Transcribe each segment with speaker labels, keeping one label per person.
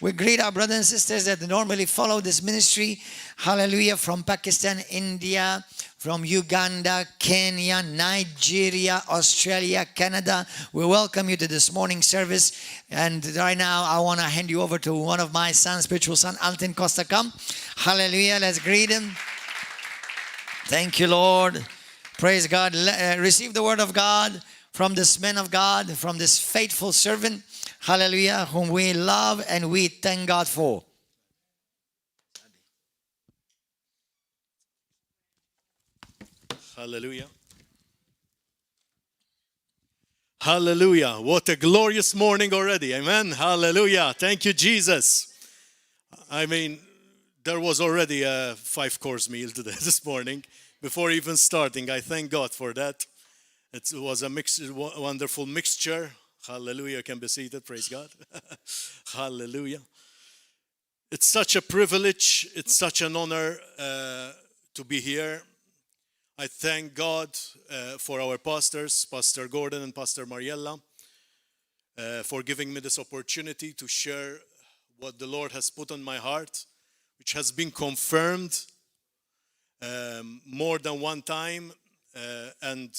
Speaker 1: We greet our brothers and sisters that normally follow this ministry. Hallelujah. From Pakistan, India, from Uganda, Kenya, Nigeria, Australia, Canada. We welcome you to this morning service. And right now, I want to hand you over to one of my sons, spiritual son, Alton. Costa, come. Hallelujah. Let's greet him. Thank you, Lord. Praise God. Receive the word of God from this man of God, from this faithful servant. Hallelujah, whom we love and we thank God for.
Speaker 2: Hallelujah. Hallelujah. What a glorious morning already. Amen. Hallelujah. Thank you, Jesus. I mean, there was already a 5-course meal today, this morning. Before even starting, I thank God for that. It was a wonderful mixture. Hallelujah. You can be seated. Praise God. Hallelujah. It's such a privilege. It's such an honor to be here. I thank God for our pastors, Pastor Gordon and Pastor Mariella, for giving me this opportunity to share what the Lord has put on my heart, which has been confirmed more than one time. And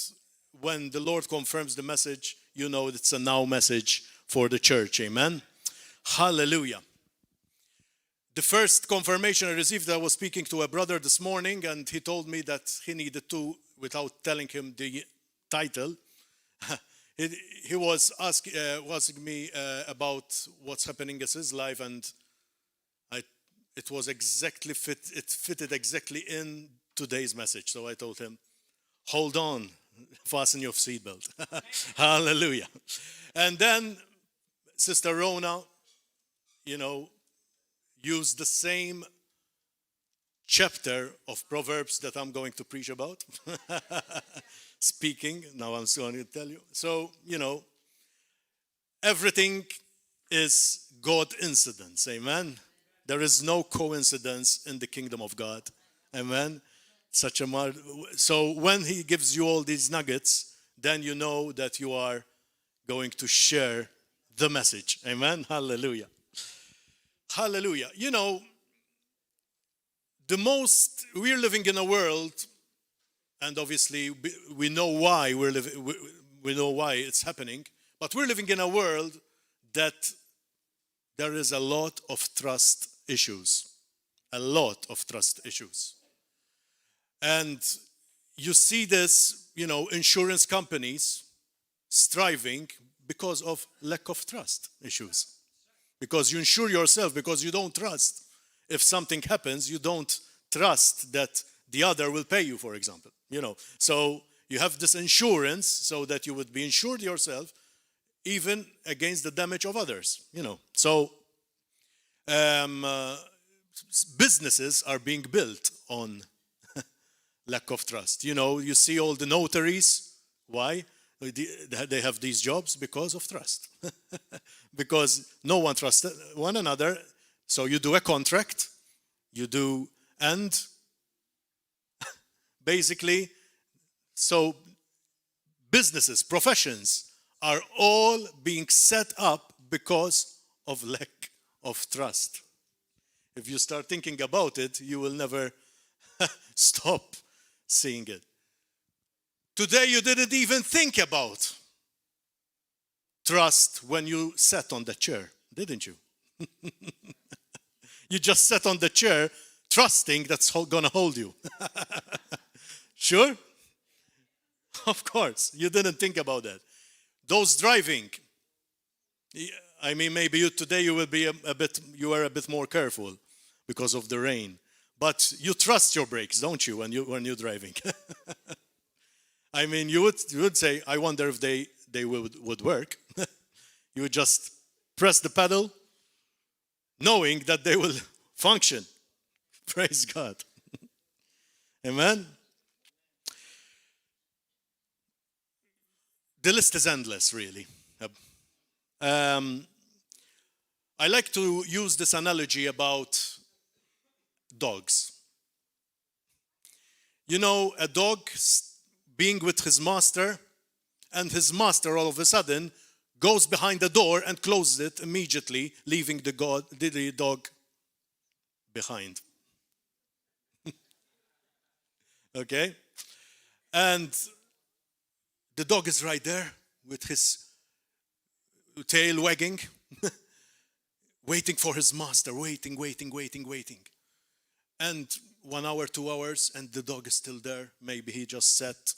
Speaker 2: when the Lord confirms the message, you know it's a now message for the church. Amen. Hallelujah. The first confirmation I received, I was speaking to a brother this morning, and he told me that he needed to, without telling him the title, he was asking me about what's happening in his life, and it was exactly it fitted exactly in today's message. So I told him, hold on. Fasten your seatbelt. Hallelujah. And then Sister Rona, used the same chapter of Proverbs that I'm going to preach about. Speaking, now I'm going to tell you. So, everything is God incidents. Amen. There is no coincidence in the kingdom of God. Amen. So when he gives you all these nuggets, then you know that you are going to share the message. Amen. Hallelujah. Hallelujah. We're living in a world, and obviously we know why we know why it's happening, but we're living in a world that there is a lot of trust issues. A lot of trust issues. And you see this, insurance companies striving because of lack of trust issues. Because you insure yourself because you don't trust. If something happens, you don't trust that the other will pay you, for example. So you have this insurance so that you would be insured yourself even against the damage of others. So businesses are being built on lack of trust. You see all the notaries. Why? They have these jobs because of trust. Because no one trusts one another. So you do a contract. And basically, so businesses, professions are all being set up because of lack of trust. If you start thinking about it, you will never stop seeing it. Today you didn't even think about trust when you sat on the chair, didn't you? You just sat on the chair trusting that's going to hold you. Sure? Of course, you didn't think about that. Those driving, I mean, maybe today you will be you are a bit more careful because of the rain. But you trust your brakes, don't you, when you're driving? I mean, you would say, I wonder if they would work. You would just press the pedal, knowing that they will function. Praise God. Amen. The list is endless, really. I like to use this analogy about dogs. A dog being with his master, and his master all of a sudden goes behind the door and closes it immediately, leaving the dog behind. Okay? And the dog is right there with his tail wagging, waiting for his master, waiting. And 1 hour, 2 hours, and the dog is still there. Maybe he just sat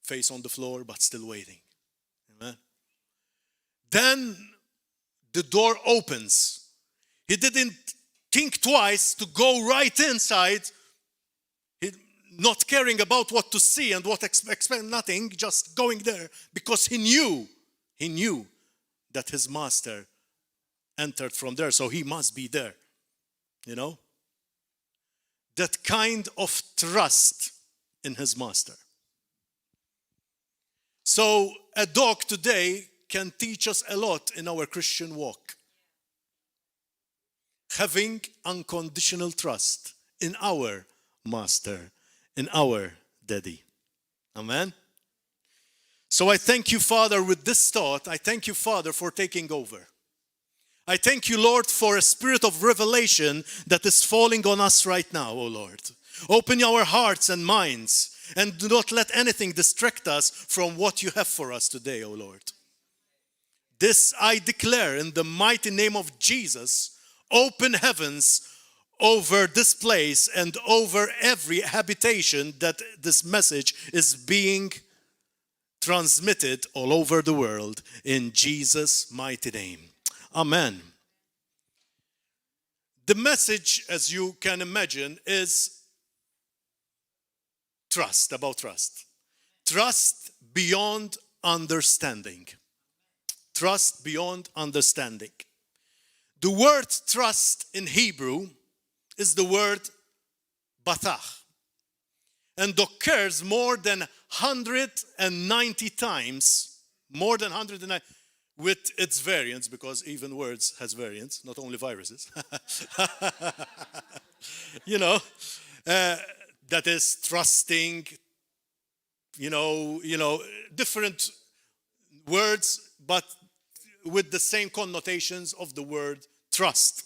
Speaker 2: face on the floor, but still waiting. Amen. Then the door opens. He didn't think twice to go right inside, not caring about what to see and what expect, nothing, just going there, because he knew that his master entered from there, so he must be there. You know? That kind of trust in his master. So a dog today can teach us a lot in our Christian walk. Having unconditional trust in our master, in our daddy. Amen? So I thank you, Father, with this thought. I thank you, Father, for taking over. I thank you, Lord, for a spirit of revelation that is falling on us right now, O Lord. Open our hearts and minds and do not let anything distract us from what you have for us today, O Lord. This I declare in the mighty name of Jesus. Open heavens over this place and over every habitation that this message is being transmitted all over the world in Jesus' mighty name. Amen. The message, as you can imagine, is trust, about trust. Trust beyond understanding. Trust beyond understanding. The word trust in Hebrew is the word batach, and occurs more than 190 times, more than 190, with its variants, because even words has variants, not only viruses. You know, that is trusting, you know, different words, but with the same connotations of the word trust.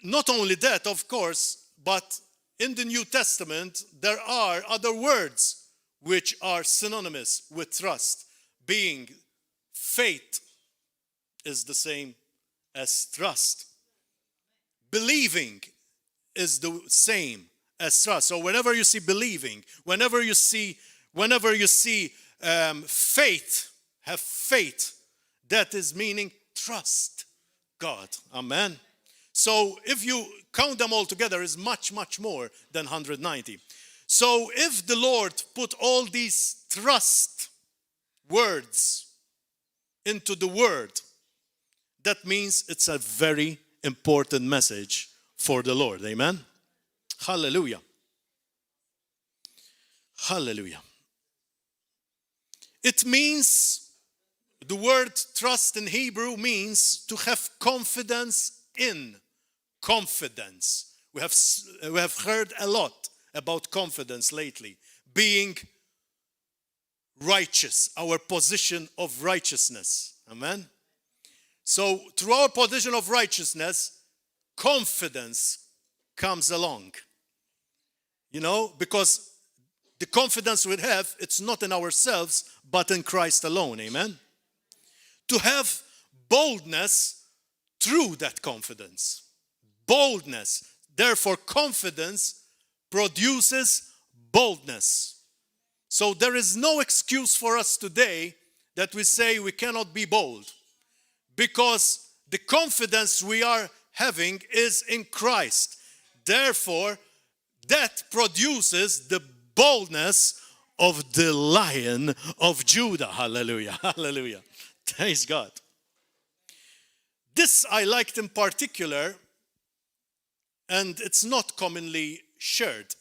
Speaker 2: Not only that, of course, but in the New Testament, there are other words which are synonymous with trust, being faith is the same as trust. Believing is the same as trust. So whenever you see believing, whenever you see faith, have faith, that is meaning trust God. Amen. So if you count them all together, is much, much more than 190. So if the Lord put all these trust words into the word, that means it's a very important message for the Lord. Amen. Hallelujah. Hallelujah. It means, the word trust in Hebrew means to have confidence in. Confidence. We have heard a lot about confidence lately. Being righteous, our position of righteousness. Amen. So through our position of righteousness, confidence comes along. You know, because the confidence we have, it's not in ourselves, but in Christ alone. Amen. To have boldness through that confidence. Boldness. Therefore, confidence produces boldness. So there is no excuse for us today that we say we cannot be bold, because the confidence we are having is in Christ. Therefore, that produces the boldness of the Lion of Judah. Hallelujah. Hallelujah. Praise God. This I liked in particular, and it's not commonly shared.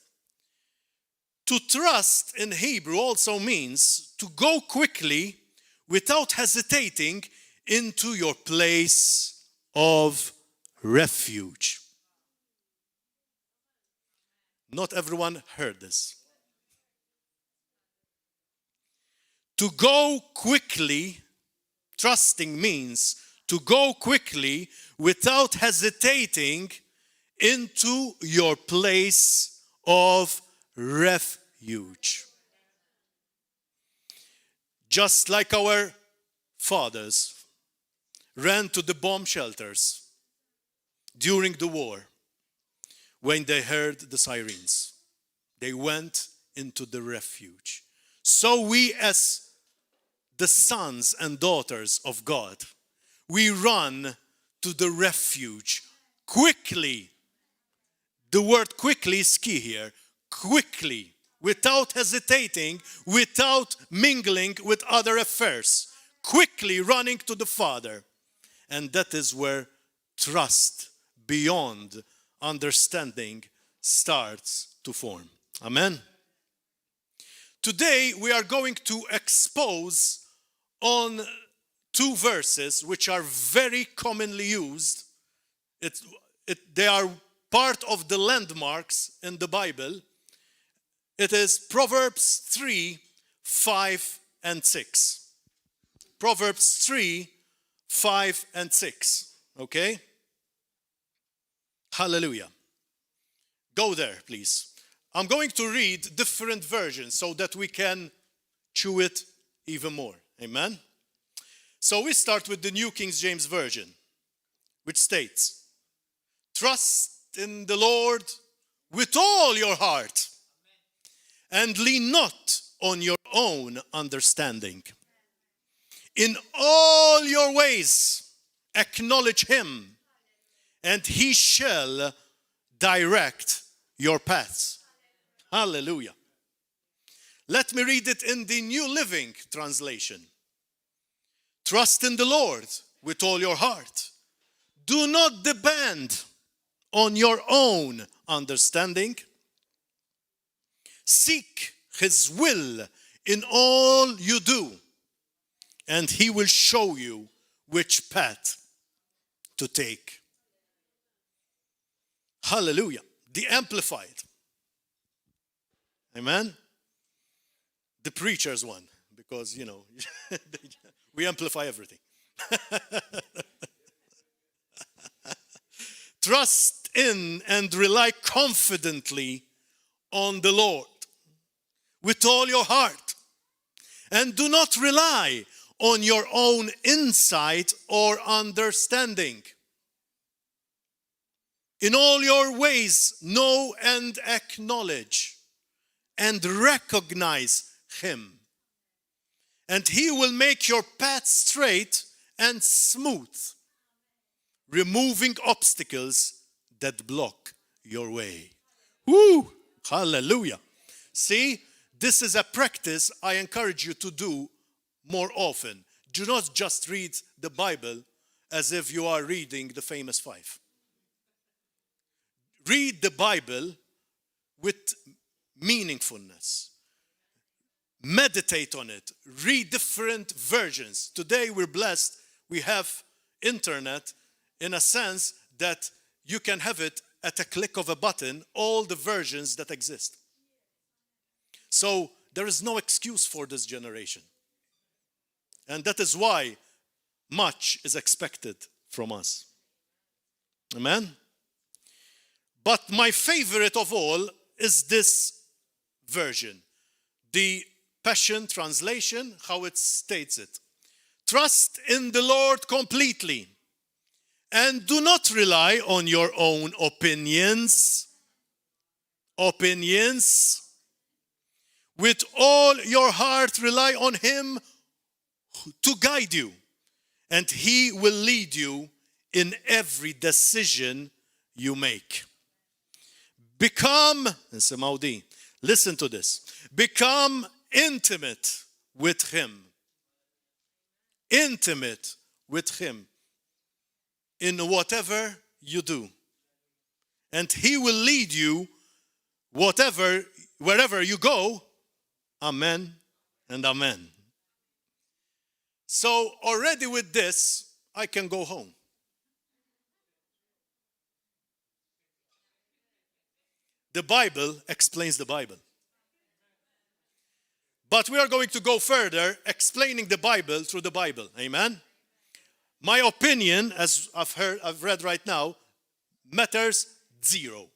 Speaker 2: To trust in Hebrew also means to go quickly without hesitating into your place of refuge. Not everyone heard this. To go quickly Trusting means to go quickly without hesitating into your place of refuge. Just like our fathers ran to the bomb shelters during the war when they heard the sirens. They went into the refuge. So we as the sons and daughters of God, we run to the refuge quickly. The word quickly is key here. Quickly, without hesitating, without mingling with other affairs. Quickly running to the Father. And that is where trust beyond understanding starts to form. Amen. Today we are going to expose on two verses which are very commonly used. They are part of the landmarks in the Bible. It is Proverbs 3, 5 and 6. Proverbs 3, 5 and 6. Okay? Hallelujah. Go there, please. I'm going to read different versions so that we can chew it even more. Amen? So we start with the New King James Version, which states, trust in the Lord with all your heart and lean not on your own understanding. In all your ways acknowledge him, and he shall direct your paths. Hallelujah. Let me read it in the New Living Translation. Trust in the Lord with all your heart. Do not depend on your own understanding. Seek his will in all you do, and he will show you which path to take. Hallelujah. The Amplified. Amen. The preacher's one, because, we amplify everything. Trust in and rely confidently on the Lord with all your heart, and do not rely on your own insight or understanding. In all your ways, know and acknowledge and recognize him, and he will make your path straight and smooth, removing obstacles that block your way. Woo! Hallelujah. See, this is a practice I encourage you to do more often. Do not just read the Bible as if you are reading the famous five. Read the Bible with meaningfulness. Meditate on it. Read different versions. Today we're blessed. We have internet in a sense that you can have it at a click of a button, all the versions that exist. So there is no excuse for this generation. And that is why much is expected from us. Amen? But my favorite of all is this version, the Passion Translation, how it states it. Trust in the Lord completely, and do not rely on your own opinions. With all your heart, rely on him to guide you, and he will lead you in every decision you make. Listen to this. Become intimate with him. Intimate with him in whatever you do. And he will lead you wherever you go. Amen and amen. So already with this, I can go home. The Bible explains the Bible. But we are going to go further, explaining the Bible through the Bible. Amen? My opinion, as I've read right now, matters zero.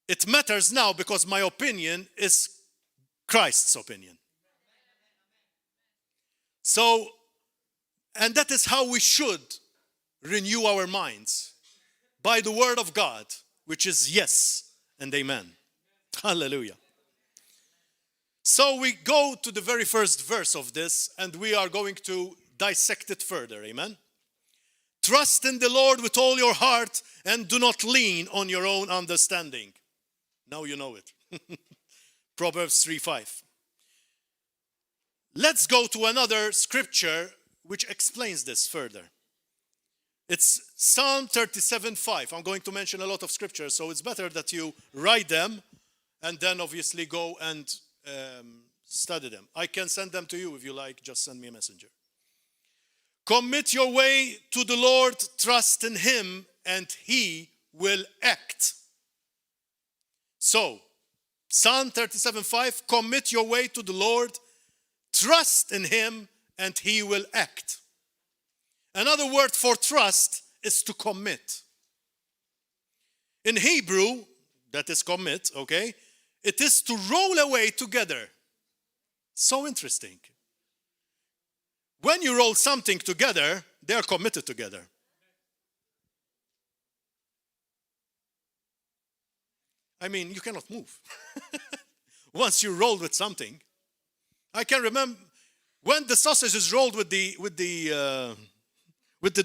Speaker 2: It matters now because my opinion is Christ's opinion. So, and that is how we should renew our minds. By the word of God, which is yes and amen. Hallelujah. So we go to the very first verse of this, and we are going to dissect it further. Amen. Trust in the Lord with all your heart and do not lean on your own understanding. Now you know it. Proverbs 3:5. Let's go to another scripture which explains this further. It's Psalm 37:5. I'm going to mention a lot of scriptures, so it's better that you write them and then obviously go and study them. I can send them to you if you like. Just send me a messenger. Commit your way to the Lord, trust in Him, and He will act. So, Psalm 37:5, commit your way to the Lord, trust in Him, and He will act. Another word for trust is to commit. In Hebrew, that is commit, okay? It is to roll away together. So interesting. When you roll something together, they are committed together. I mean, you cannot move. Once you roll with something. I can remember when the sausage is rolled with the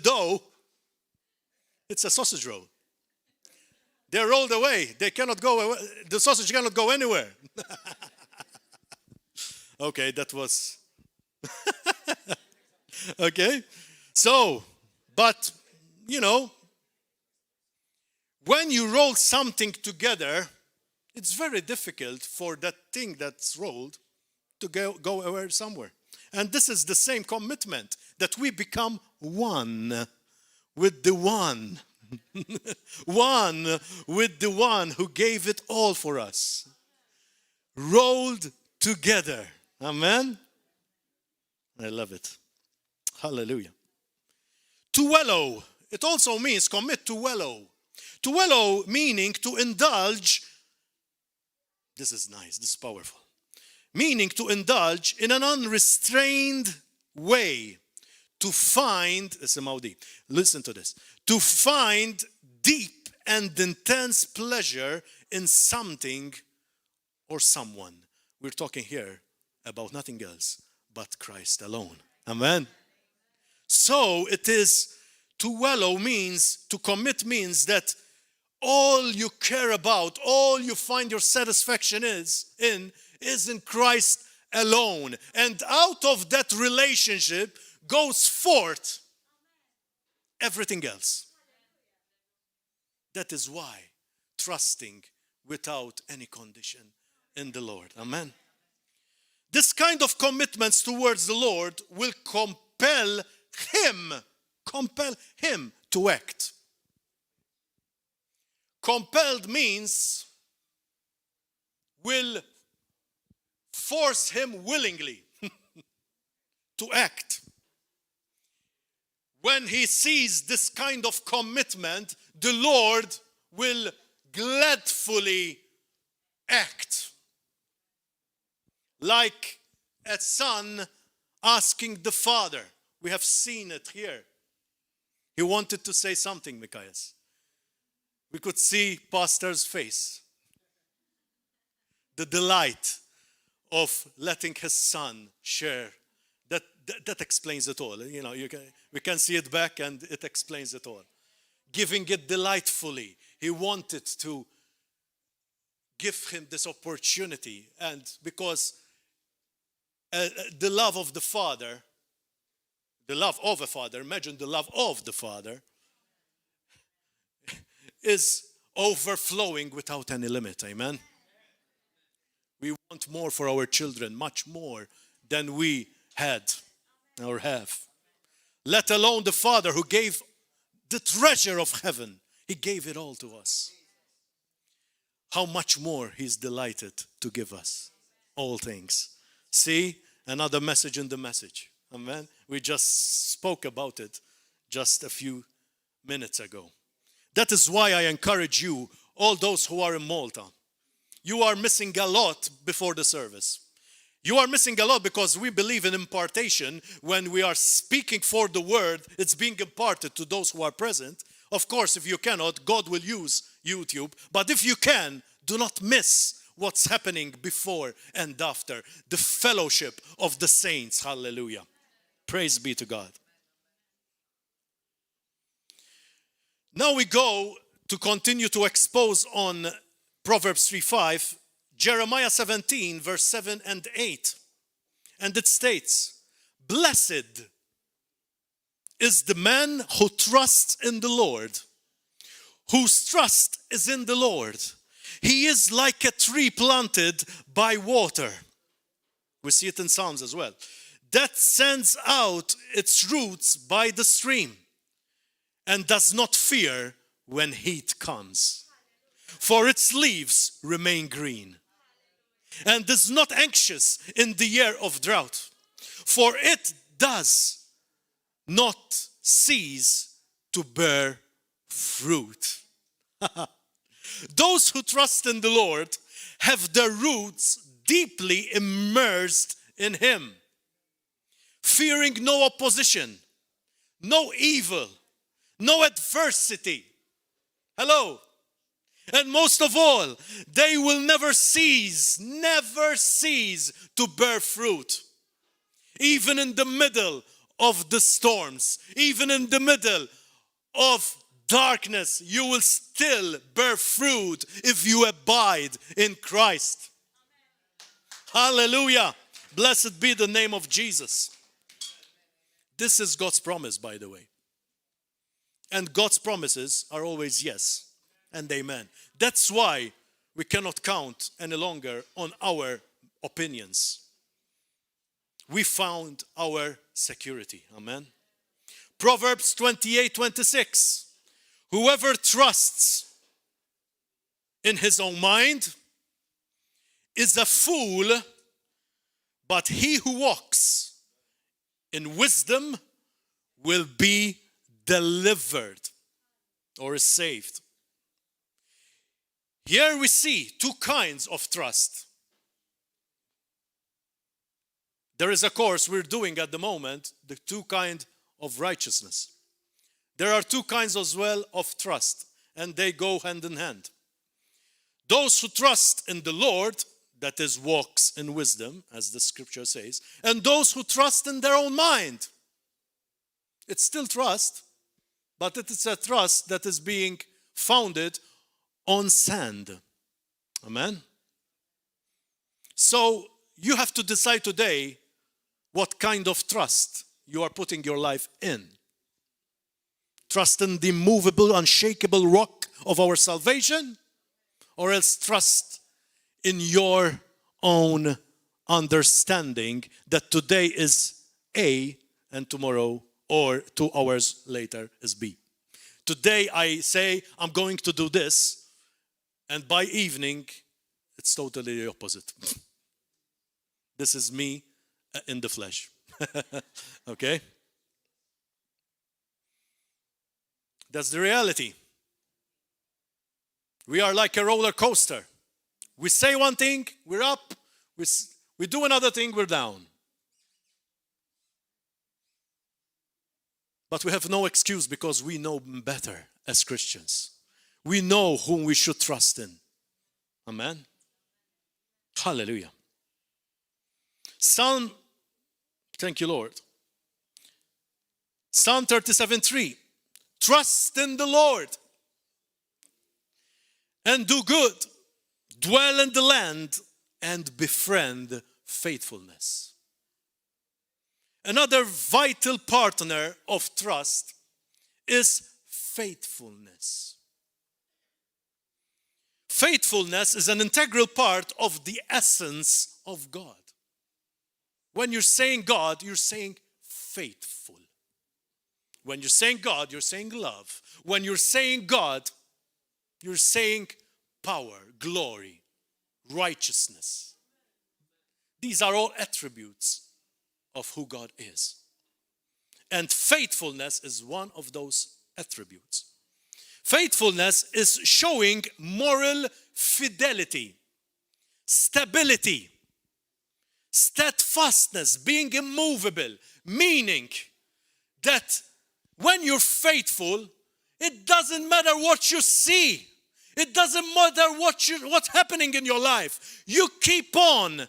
Speaker 2: dough, it's a sausage roll. They're rolled away. They cannot go away. The sausage cannot go anywhere. Okay, that was... Okay. So, but, you know, when you roll something together, it's very difficult for that thing that's rolled to go away somewhere. And this is the same commitment, that we become one with the one. One with the one who gave it all for us. Rolled together. Amen? I love it. Hallelujah. To wallow. It also means commit to wallow. To wallow meaning to indulge. This is nice. This is powerful. Meaning to indulge in an unrestrained way. To find, listen to this. To find deep and intense pleasure in something or someone. We're talking here about nothing else but Christ alone. Amen. So it is, to wallow means, to commit means that all you care about, all you find your satisfaction is in Christ alone. And out of that relationship goes forth everything else. That is why trusting without any condition in the Lord. Amen. This kind of commitments towards the Lord will compel him to act. Compelled means will force him willingly to act. When he sees this kind of commitment, the Lord will gladfully act. Like a son asking the father. We have seen it here. He wanted to say something, Micaias. We could see pastor's face. The delight of letting his son share. That explains it all. You know, we can see it back and it explains it all. Giving it delightfully. He wanted to give him this opportunity. And because the love of the Father, imagine the love of the Father, is overflowing without any limit. Amen. We want more for our children, much more than we had or have. Let alone the Father who gave the treasure of heaven. He gave it all to us. How much more He's delighted to give us all things. See, another message in the message. Amen. We just spoke about it just a few minutes ago. That is why I encourage you, all those who are in Malta. You are missing a lot before the service. You are missing a lot because we believe in impartation. When we are speaking for the word, it's being imparted to those who are present. Of course, if you cannot, God will use YouTube. But if you can, do not miss what's happening before and after. The fellowship of the saints. Hallelujah. Praise be to God. Now we go to continue to expose on Proverbs 3:5, Jeremiah 17, verse 7 and 8. And it states, "Blessed is the man who trusts in the Lord, whose trust is in the Lord. He is like a tree planted by water." We see it in Psalms as well. "That sends out its roots by the stream and does not fear when heat comes. For its leaves remain green, and is not anxious in the year of drought. For it does not cease to bear fruit." Those who trust in the Lord have their roots deeply immersed in Him, fearing no opposition, no evil, no adversity. Hello. And most of all, they will never cease to bear fruit. Even in the middle of the storms, even in the middle of darkness, you will still bear fruit if you abide in Christ. Hallelujah. Blessed be the name of Jesus. This is God's promise, by the way. And God's promises are always yes and amen. That's why we cannot count any longer on our opinions. We found our security. Amen. Proverbs 28:26. "Whoever trusts in his own mind is a fool, but he who walks in wisdom will be delivered," or is saved. Here we see two kinds of trust. There is a course we're doing at the moment, the two kinds of righteousness. There are two kinds as well of trust, and they go hand in hand. Those who trust in the Lord, that is, walks in wisdom, as the scripture says, and those who trust in their own mind. It's still trust, but it is a trust that is being founded on sand. Amen. So you have to decide today what kind of trust you are putting your life in. Trust in the immovable, unshakable rock of our salvation, or else trust in your own understanding that today is A and tomorrow or 2 hours later is B. Today I say I'm going to do this, and by evening it's totally the opposite. This is me in the flesh. Okay? That's the reality. We are like a roller coaster. We say one thing, we're up. We do another thing, we're down. But we have no excuse because we know better as Christians. We know whom we should trust in. Amen. Hallelujah. Thank you, Lord. Psalm 37:3. "Trust in the Lord and do good. Dwell in the land and befriend faithfulness." Another vital partner of trust is faithfulness. Faithfulness is an integral part of the essence of God. When you're saying God, you're saying faithful. When you're saying God, you're saying love. When you're saying God, you're saying power, glory, righteousness. These are all attributes of who God is. And faithfulness is one of those attributes. Faithfulness is showing moral fidelity, stability, steadfastness, being immovable, meaning that when you're faithful, it doesn't matter what you see. It doesn't matter what's happening in your life. You keep on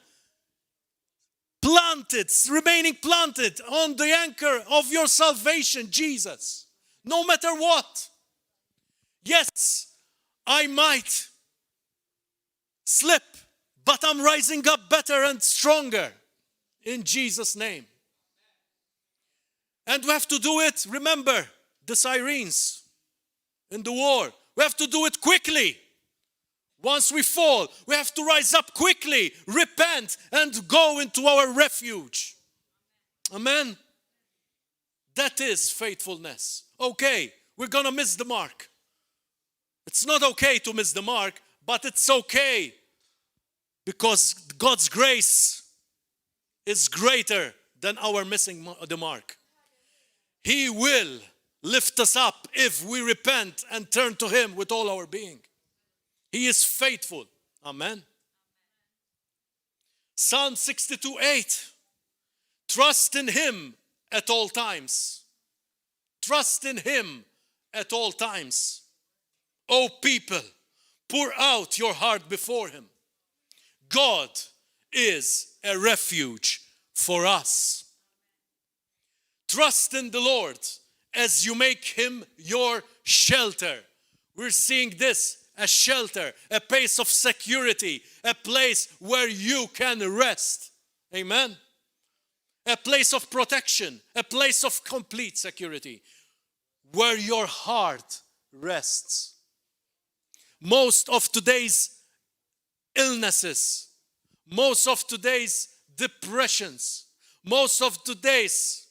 Speaker 2: planted, remaining planted on the anchor of your salvation, Jesus. No matter what. Yes, I might slip, but I'm rising up better and stronger in Jesus' name. And we have to do it, remember, the sirens in the war. We have to do it quickly. Once we fall, we have to rise up quickly, repent, and go into our refuge. Amen? That is faithfulness. Okay, we're going to miss the mark. It's not okay to miss the mark, but it's okay because God's grace is greater than our missing the mark. He will lift us up if we repent and turn to Him with all our being. He is faithful. Amen. Psalm 62:8. Trust in Him at all times. Trust in Him at all times. O people, pour out your heart before Him. God is a refuge for us. Trust in the Lord as you make Him your shelter. We're seeing this as shelter, a place of security, a place where you can rest. Amen. A place of protection, a place of complete security, where your heart rests. Most of today's illnesses, most of today's depressions, most of today's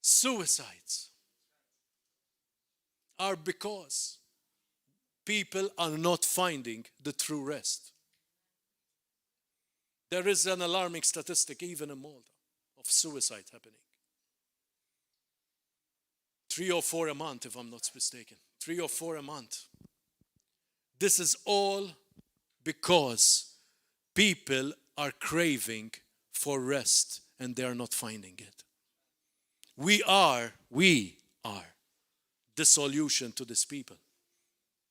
Speaker 2: suicides are because people are not finding the true rest. There is an alarming statistic even in Malta of suicide happening. 3 or 4 a month, if I'm not mistaken. 3 or 4 a month. This is all because people are craving for rest and they are not finding it. We are the solution to this people.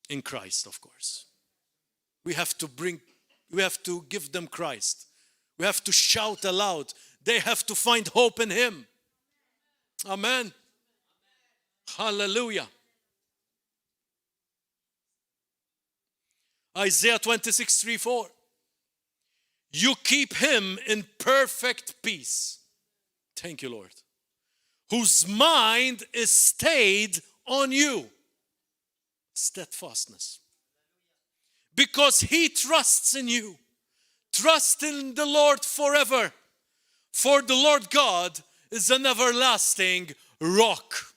Speaker 2: In Christ, of course. We have to give them Christ. We have to shout aloud. They have to find hope in Him. Amen. Hallelujah. Isaiah 26:3-4. You keep him in perfect peace. Thank you, Lord. Whose mind is stayed on you. Steadfastness. Because he trusts in you. Trust in the Lord forever. For the Lord God is an everlasting rock.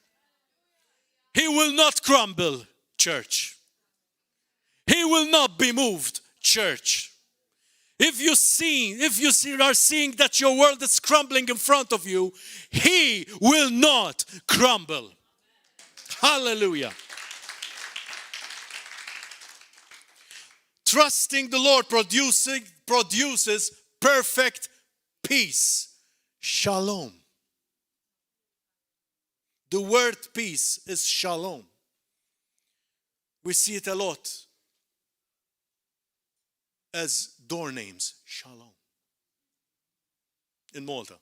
Speaker 2: He will not crumble, church. He will not be moved, church. If you are seeing that your world is crumbling in front of you, He will not crumble. Hallelujah. Trusting the Lord produces perfect peace. Shalom. The word peace is shalom. We see it a lot as door names. Shalom. In Malta,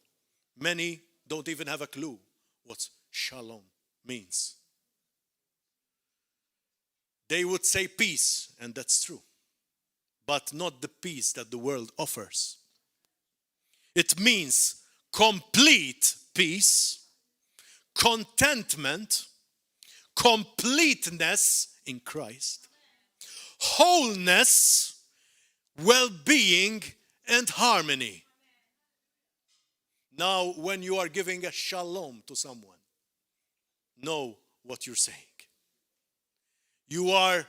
Speaker 2: many don't even have a clue what shalom means. They would say peace, and that's true, but not the peace that the world offers. It means complete peace, contentment, completeness in Christ, wholeness, well-being, and harmony. Now, when you are giving a shalom to someone, know what you're saying. You are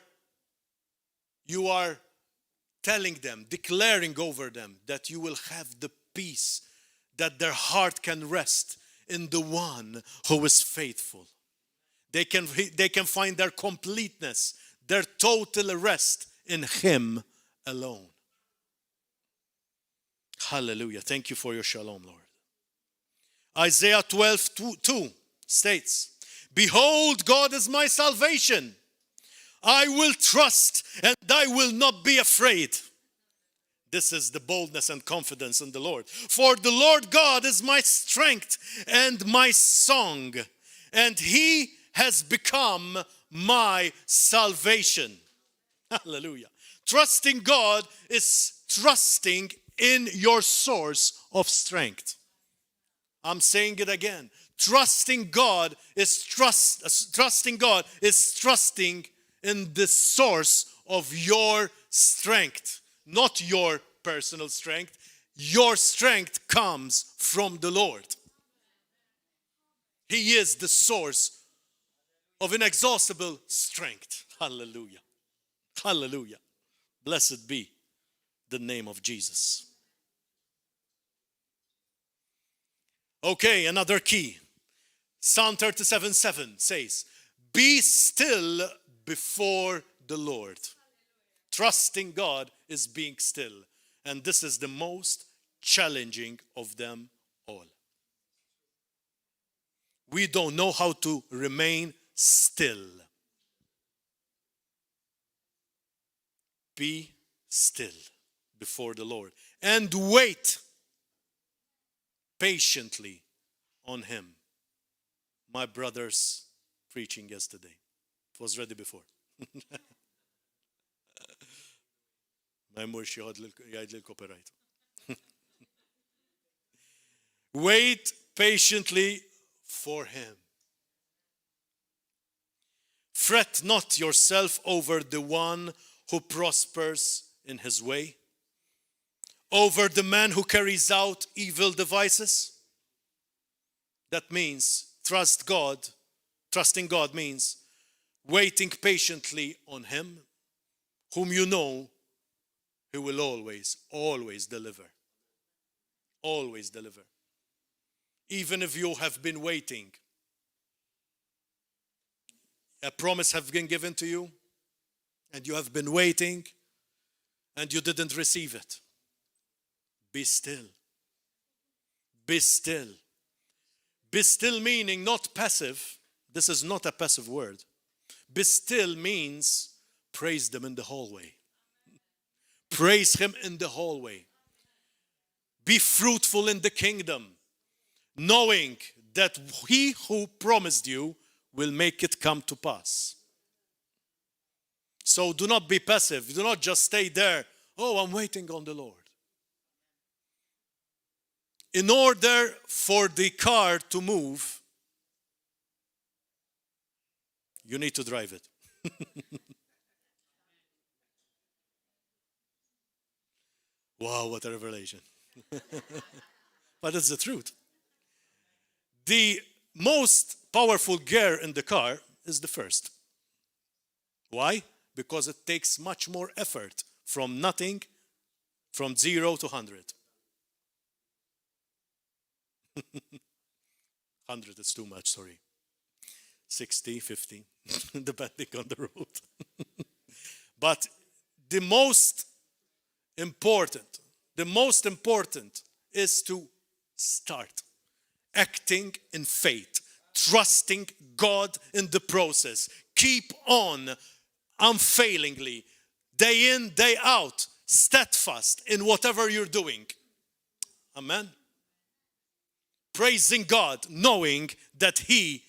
Speaker 2: telling them, declaring over them that you will have the peace, that their heart can rest in the one who is faithful. They can find their completeness, their total rest in Him alone. Hallelujah. Thank you for your shalom, Lord. Isaiah 12:2 states, behold, God is my salvation. I will trust and I will not be afraid. This is the boldness and confidence in the Lord. For the Lord God is my strength and my song, and He has become my salvation. Hallelujah. Trusting God is trusting in your source of strength. I'm saying it again. Trusting God is trusting in the source of your strength, not your personal strength. Your strength comes from the Lord. He is the source of inexhaustible strength. Hallelujah. Hallelujah. Blessed be the name of Jesus. Okay, another key. Psalm 37:7 says, be still before the Lord. Trusting God is being still. And this is the most challenging of them all. We don't know how to remain still. Be still before the Lord and wait patiently on Him. My brother's preaching yesterday. It was ready before. ما يمرش يقعد للكوبيرايت. Wait patiently for Him. Fret not yourself over the one who prospers in his way, over the man who carries out evil devices. That means trust God. Trusting God means waiting patiently on Him, whom you know He will always deliver. Always deliver. Even if you have been waiting, a promise has been given to you, and you have been waiting, and you didn't receive it. Be still. Be still. Be still meaning not passive. This is not a passive word. Be still means praise them in the hallway. Praise Him in the hallway. Be fruitful in the kingdom, knowing that He who promised you will make it come to pass. So do not be passive. Do not just stay there. Oh, I'm waiting on the Lord. In order for the car to move, you need to drive it. Wow, what a revelation. But it's the truth. The most powerful gear in the car is the first. Why? Because it takes much more effort from nothing, from 0 to 100. 100 is too much, sorry. 60, 50, depending on the road. But the most important is to start acting in faith, trusting God in the process. Keep on unfailingly, day in, day out, steadfast in whatever you're doing. Amen. Praising God, knowing that He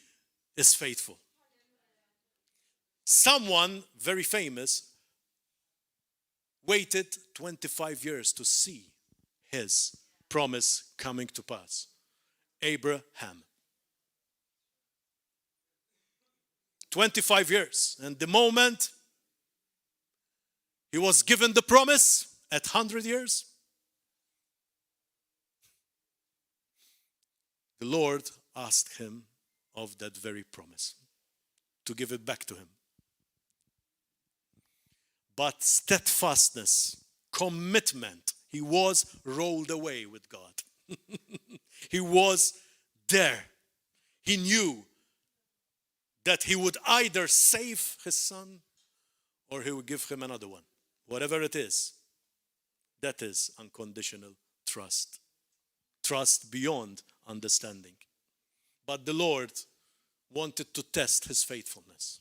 Speaker 2: is faithful. Someone very famous waited 25 years to see his promise coming to pass. Abraham. 25 years. And the moment he was given the promise at 100 years, the Lord asked him of that very promise, to give it back to him. But steadfastness, commitment, he was rolled away with God. He was there, he knew that he would either save his son or he would give him another one. Whatever it is, that is unconditional trust. Trust beyond understanding. But the Lord wanted to test his faithfulness.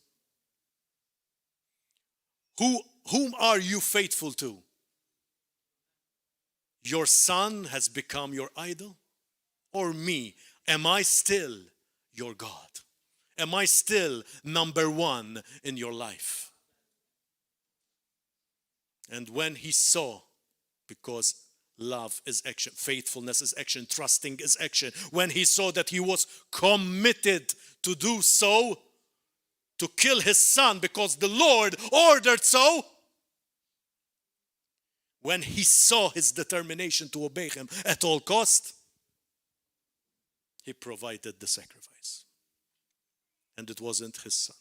Speaker 2: Whom are you faithful to? Your son has become your idol? Or me? Am I still your God? Am I still number one in your life? And when he saw, because love is action, faithfulness is action, trusting is action, when he saw that he was committed to do so, to kill his son because the Lord ordered so, when he saw his determination to obey him at all cost, he provided the sacrifice. And it wasn't his son,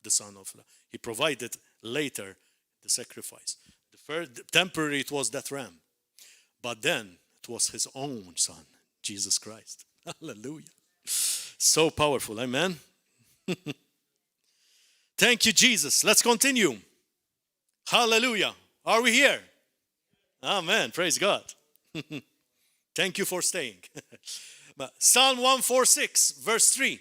Speaker 2: the son of love. He provided later the sacrifice. The first, temporary, it was that ram. But then it was his own son, Jesus Christ. Hallelujah. So powerful, amen. Thank you, Jesus. Let's continue. Hallelujah. Are we here? Amen. Praise God. Thank you for staying. Psalm 146, verse 3.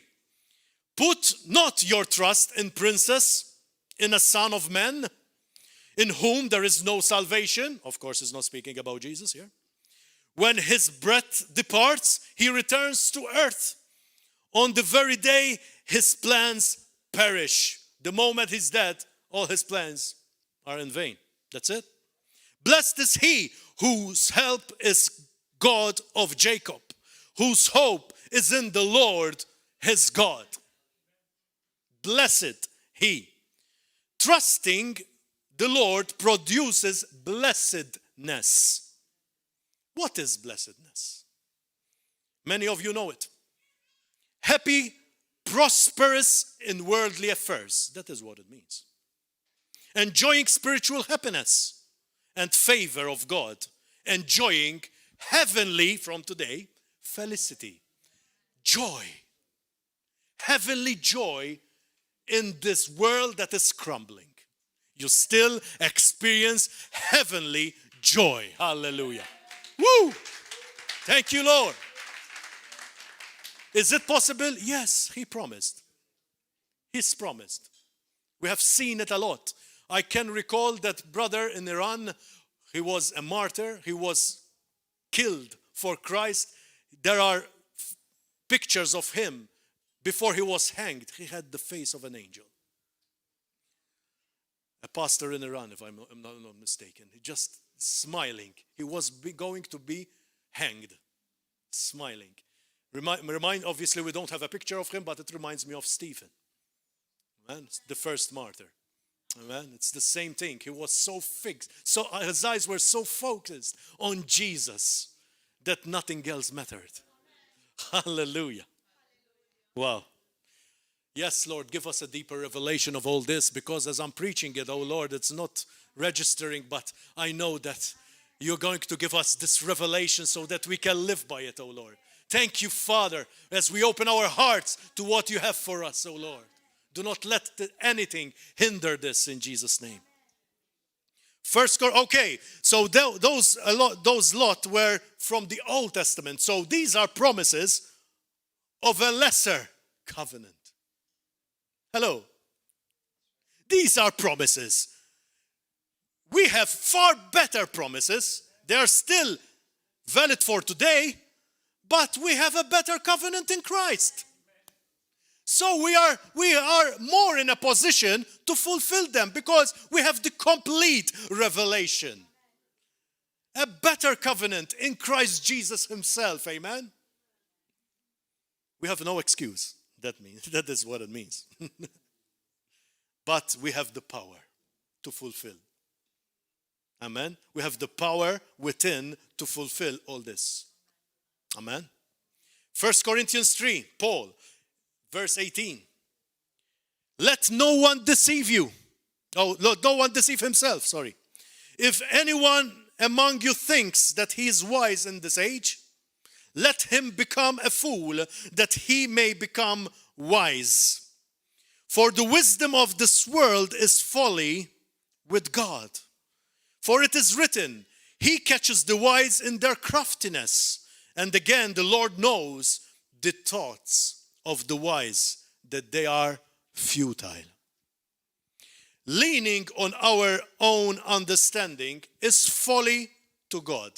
Speaker 2: Put not your trust in princes, in a son of man, in whom there is no salvation. Of course, he's not speaking about Jesus here. When his breath departs, he returns to earth. On the very day his plans perish. The moment he's dead, all his plans are in vain. That's it. Blessed is he whose help is God of Jacob, whose hope is in the Lord his God. Blessed he. Trusting the Lord produces blessedness. What is blessedness? Many of you know it. Happy, prosperous in worldly affairs. That is what it means. Enjoying spiritual happiness and favor of God. Enjoying heavenly, from today, felicity. Joy. Heavenly joy in this world that is crumbling. You still experience heavenly joy. Hallelujah. Woo! Thank you, Lord. Is it possible? Yes, he promised. He's promised. We have seen it a lot. I can recall that brother in Iran, he was a martyr. He was killed for Christ. There are pictures of him before he was hanged. He had the face of an angel. A pastor in Iran, if I'm not mistaken. He just smiling. He was going to be hanged. Smiling. Obviously, we don't have a picture of him, but it reminds me of Stephen. Amen. The first martyr. Amen. It's the same thing. He was so fixed. So his eyes were so focused on Jesus that nothing else mattered. Hallelujah. Wow. Yes, Lord, give us a deeper revelation of all this, because as I'm preaching it, oh Lord, it's not registering, but I know that you're going to give us this revelation so that we can live by it, oh Lord. Thank you, Father, as we open our hearts to what you have for us, oh Lord. Do not let anything hinder this in Jesus' name. Okay, so those lot were from the Old Testament. So these are promises of a lesser covenant. Hello. These are promises. We have far better promises. They are still valid for today, but we have a better covenant in Christ. So we are more in a position to fulfill them because we have the complete revelation. A better covenant in Christ Jesus himself. Amen. We have no excuse. That is what it means. But we have the power to fulfill. Amen. We have the power within to fulfill all this. Amen. 1 Corinthians 3, Paul, verse 18. Let no one deceive you. Oh, no one deceive himself, sorry. If anyone among you thinks that he is wise in this age, let him become a fool, that he may become wise. For the wisdom of this world is folly with God. For it is written, he catches the wise in their craftiness. And again, the Lord knows the thoughts of the wise, that they are futile. Leaning on our own understanding is folly to God.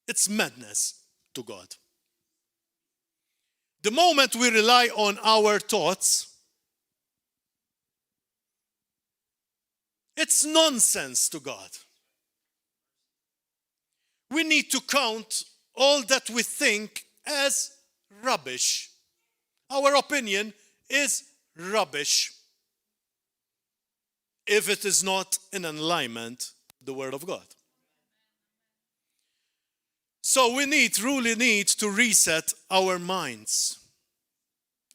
Speaker 2: It's madness to God. The moment we rely on our thoughts, it's nonsense to God. We need to count all that we think as rubbish. Our opinion is rubbish if it is not in alignment with the Word of God. So we really need to reset our minds.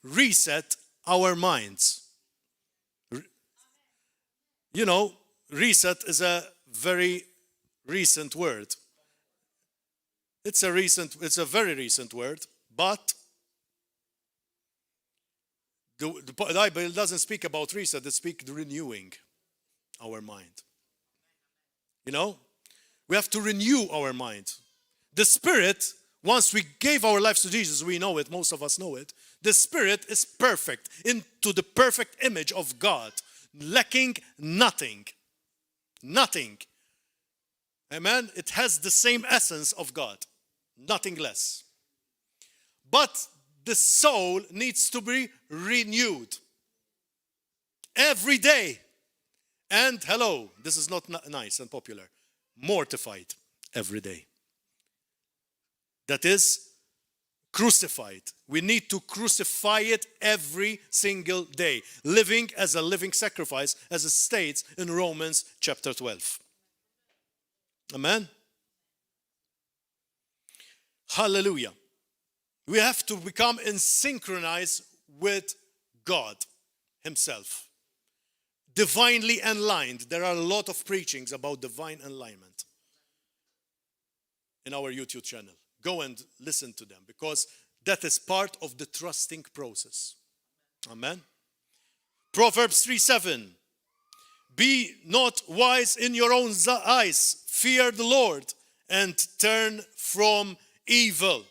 Speaker 2: Reset our minds. You know, reset is a very recent word. It's a very recent word, but the Bible doesn't speak about reset, it speaks renewing our mind. You know, we have to renew our mind. The Spirit, once we gave our lives to Jesus, we know it, most of us know it. The Spirit is perfect, into the perfect image of God, lacking nothing. Nothing. Amen? It has the same essence of God, nothing less. But the soul needs to be renewed every day. And hello, this is not nice and popular, mortified every day. That is crucified. We need to crucify it every single day, living as a living sacrifice, as it states in Romans chapter 12. Amen? Hallelujah. We have to become in synchronize with God Himself. Divinely aligned. There are a lot of preachings about divine alignment in our YouTube channel. Go and listen to them, because that is part of the trusting process. Amen. Proverbs 3:7. Be not wise in your own eyes. Fear the Lord and turn from evil.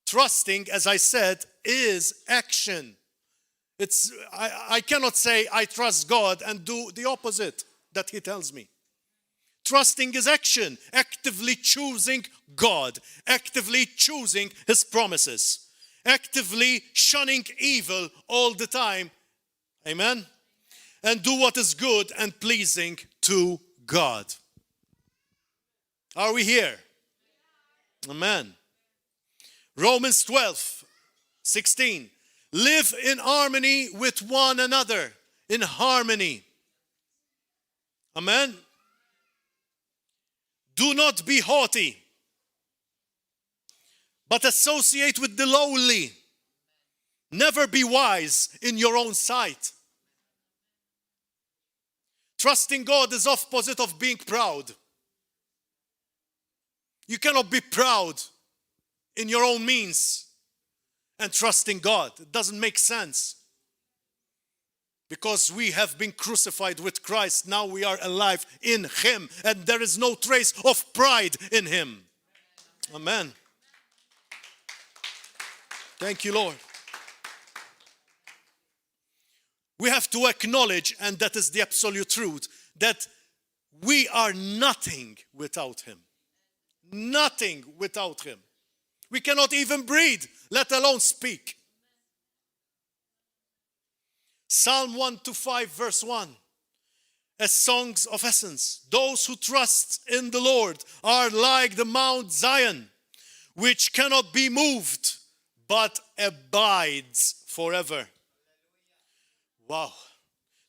Speaker 2: Trusting, as I said, is action. I cannot say I trust God and do the opposite that He tells me. Trusting is action, actively choosing God, actively choosing His promises, actively shunning evil all the time. Amen? And do what is good and pleasing to God. Are we here? Amen. Romans 12:16. Live in harmony with one another. In harmony. Amen. Do not be haughty, but associate with the lowly. Never be wise in your own sight. Trusting God is opposite of being proud. You cannot be proud in your own means and trusting God. It doesn't make sense. Because we have been crucified with Christ. Now we are alive in Him. And there is no trace of pride in Him. Amen. Thank you, Lord. We have to acknowledge, and that is the absolute truth, that we are nothing without Him. Nothing without Him. We cannot even breathe, let alone speak. Psalm 125 verse 1. As songs of essence. Those who trust in the Lord are like the Mount Zion, which cannot be moved, but abides forever. Wow.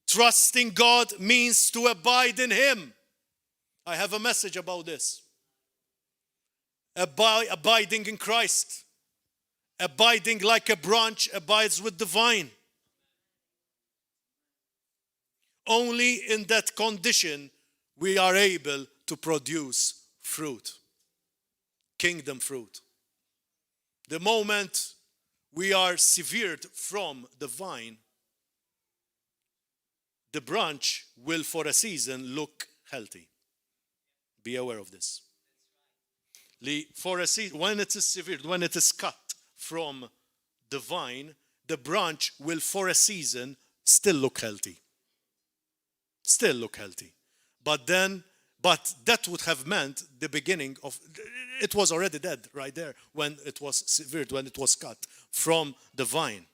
Speaker 2: Trusting God means to abide in Him. I have a message about this. Abiding in Christ. Abiding like a branch abides with the vine. Only in that condition we are able to produce fruit. Kingdom fruit. The moment we are severed from the vine, the branch will for a season look healthy. Be aware of this. For a season, when it is severed, when it is cut from the vine, the branch will for a season still look healthy. Still look healthy. But that would have meant the beginning of, it was already dead right there when it was severed, when it was cut from the vine.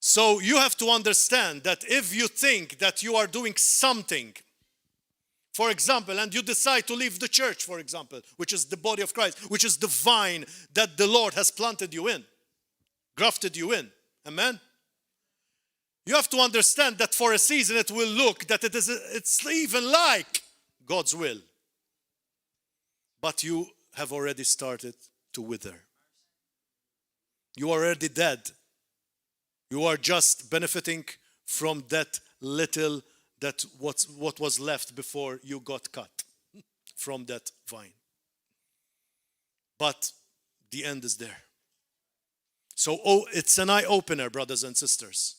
Speaker 2: So you have to understand that if you think that you are doing something, for example, and you decide to leave the church, for example, which is the body of Christ, which is the vine that the Lord has planted you in, grafted you in. Amen? You have to understand that for a season it will look that it's even like God's will. But you have already started to wither. You are already dead. You are just benefiting from that little, that what was left before you got cut from that vine. But the end is there. So it's an eye-opener, brothers and sisters.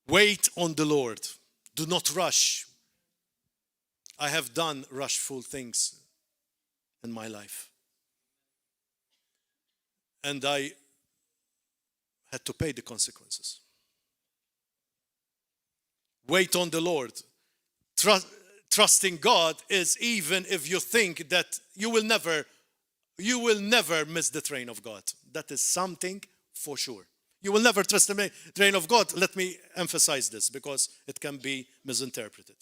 Speaker 2: Wait on the Lord. Do not rush. I have done rushful things in my life. And I had to pay the consequences. Wait on the Lord. Trusting God is even if you think that you will never miss the train of God. That is something for sure. You will never trust the train of God. Let me emphasize this because it can be misinterpreted.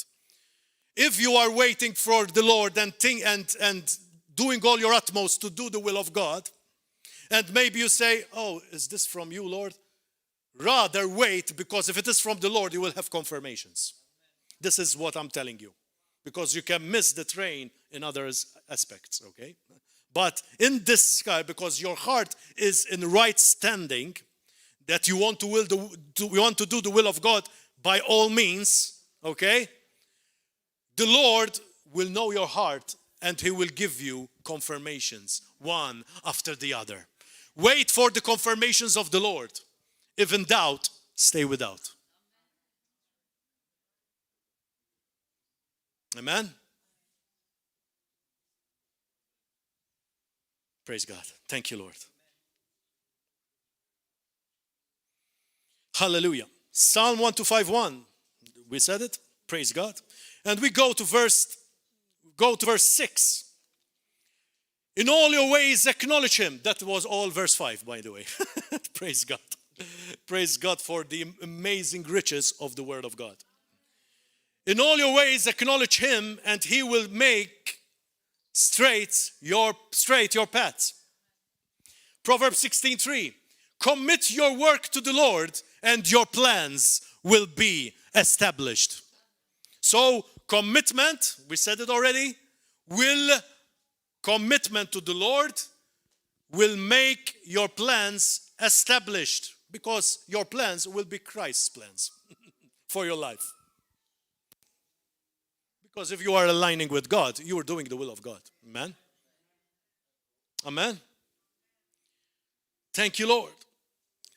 Speaker 2: If you are waiting for the Lord and doing all your utmost to do the will of God, and maybe you say, oh, is this from you, Lord? Rather wait, because if it is from the Lord, you will have confirmations. This is what I'm telling you. Because you can miss the train in other aspects, okay? But in this sky, because your heart is in right standing, that you want to do the will of God by all means, okay? The Lord will know your heart and He will give you confirmations, one after the other. Wait for the confirmations of the Lord. If in doubt, stay without. Amen? Praise God. Thank you, Lord. Hallelujah. Psalm 125:1. We said it. Praise God. And we go to verse 6. In all your ways acknowledge Him. That was all verse 5, by the way. Praise God. Praise God for the amazing riches of the Word of God. In all your ways acknowledge Him, and He will make straight your paths. Proverbs 16:3. Commit your work to the Lord, and your plans will be established. So commitment, we said it already, commitment to the Lord will make your plans established, because your plans will be Christ's plans for your life. Because if you are aligning with God, you are doing the will of God. Amen? Amen? Thank you, Lord.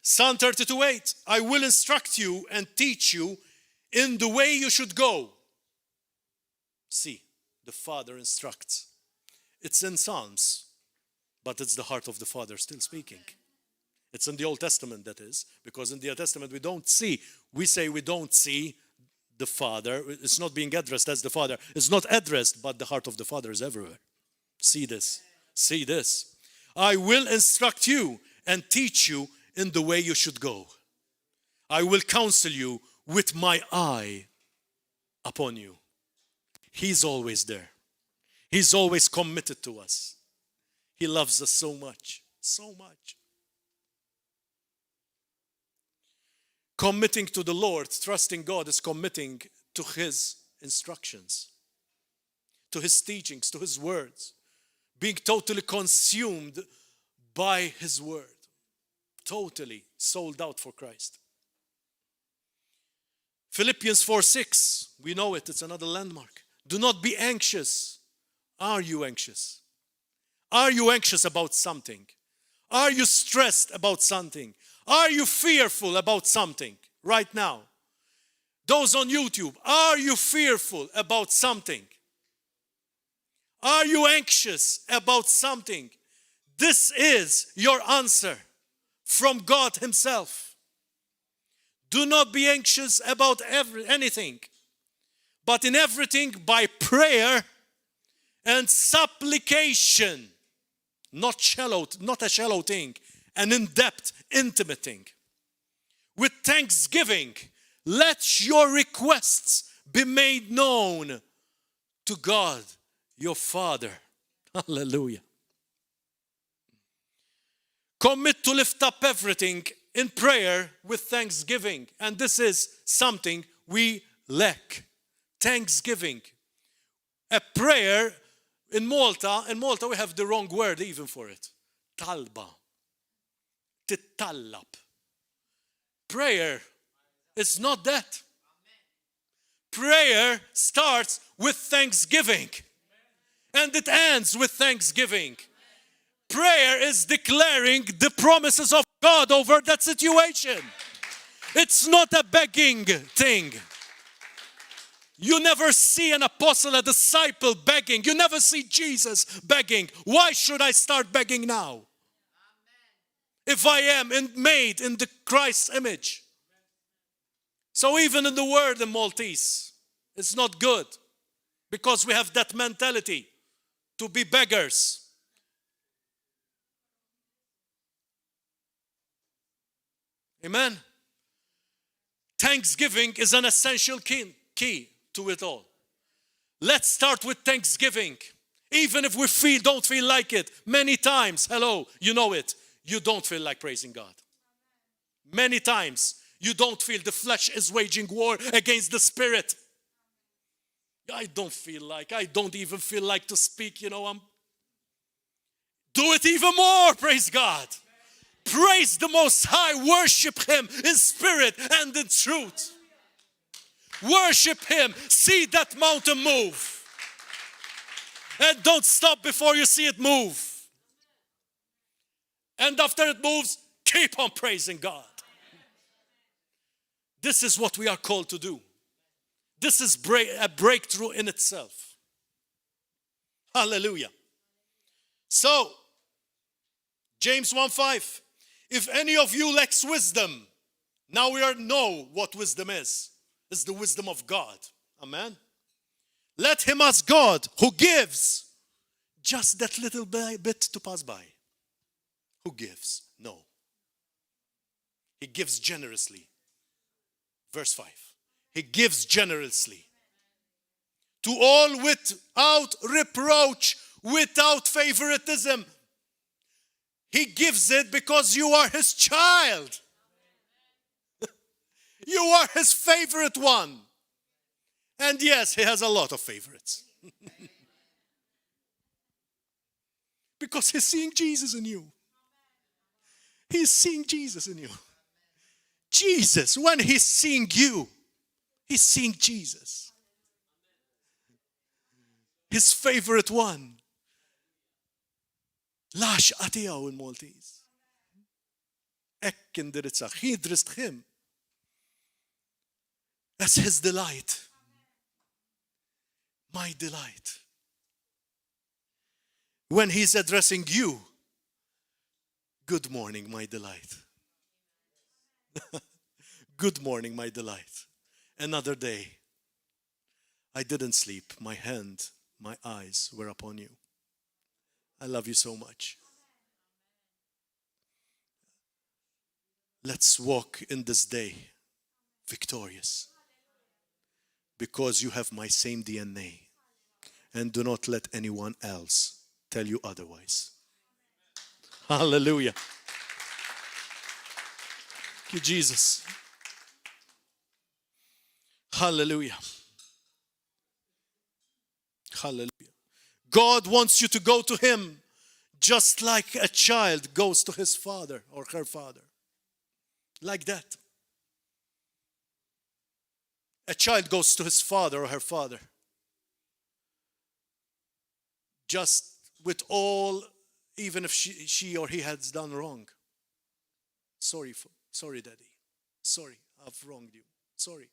Speaker 2: Psalm 32:8. I will instruct you and teach you in the way you should go. See, the Father instructs. It's in Psalms, but it's the heart of the Father still speaking. It's in the Old Testament, that is, because in the Old Testament we don't see the Father. It's not being addressed as the Father. It's not addressed, but the heart of the Father is everywhere. See this. See this. I will instruct you and teach you in the way you should go. I will counsel you with my eye upon you. He's always there. He's always committed to us. He loves us so much, so much. Committing to the Lord, trusting God, is committing to His instructions, to His teachings, to His words. Being totally consumed by His word. Totally sold out for Christ. Philippians 4:6, we know it, it's another landmark. Do not be anxious. Are you anxious? Are you anxious about something? Are you stressed about something? Are you fearful about something right now? Those on YouTube, are you fearful about something? Are you anxious about something? This is your answer from God Himself. Do not be anxious about anything, but in everything by prayer and supplication. Not a shallow thing, an in-depth, intimate thing. With thanksgiving, let your requests be made known to God, your Father. Hallelujah. Commit to lift up everything in prayer with thanksgiving. And this is something we lack. Thanksgiving. A prayer in Malta we have the wrong word even for it. Talba. Titallab. Prayer is not that. Prayer starts with thanksgiving. And it ends with thanksgiving. Prayer is declaring the promises of God over that situation. It's not a begging thing. You never see an apostle, a disciple begging. You never see Jesus begging. Why should I start begging now? If I am made in the Christ's image. So even in the word in Maltese, it's not good. Because we have that mentality to be beggars. Amen. Thanksgiving is an essential key to it all. Let's start with thanksgiving. Even if we don't feel like it. Many times, hello, you know it. You don't feel like praising God. Many times, you don't feel the flesh is waging war against the spirit. I don't even feel like to speak, Do it even more, praise God. Praise the Most High, worship Him in spirit and in truth. Worship Him, see that mountain move. And don't stop before you see it move. And after it moves, keep on praising God. This is what we are called to do. This is a breakthrough in itself. Hallelujah. So, James 1:5. If any of you lacks wisdom, now we know what wisdom is. It's the wisdom of God. Amen. Let him ask God, who gives just that little bit to pass by. Who gives? No. He gives generously. Verse 5. He gives generously. To all without reproach, without favoritism. He gives it because you are His child. You are His favorite one. And yes, He has a lot of favorites. Because He's seeing Jesus in you. He's seeing Jesus in you. Jesus, when He's seeing you, He's seeing Jesus. His favorite one. Lax għatijaw il-Maltese. Ekk indirizzaħ. He addressed him as his delight. My delight. When he's addressing you, good morning, my delight. Good morning, my delight. Another day. I didn't sleep. My hand, my eyes were upon you. I love you so much. Let's walk in this day victorious. Because you have my same DNA. And do not let anyone else tell you otherwise. Hallelujah. Thank you, Jesus. Hallelujah. Hallelujah. God wants you to go to Him just like a child goes to his father or her father. Like that. A child goes to his father or her father just with all even if she or he has done wrong. Sorry, Daddy. Sorry, I've wronged you. Sorry.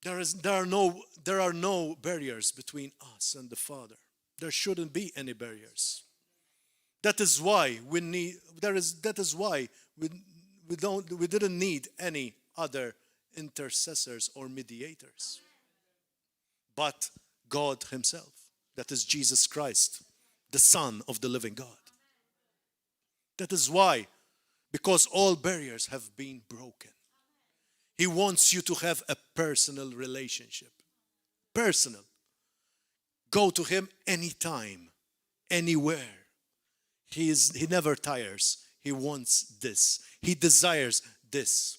Speaker 2: There are no barriers between us and the Father. There shouldn't be any barriers. That is why we didn't need any other intercessors or mediators. But God himself, that is Jesus Christ, the Son of the living God. That is why, because all barriers have been broken. He wants you to have a personal relationship. Personal. Go to him anytime, anywhere. He never tires. He wants this. He desires this.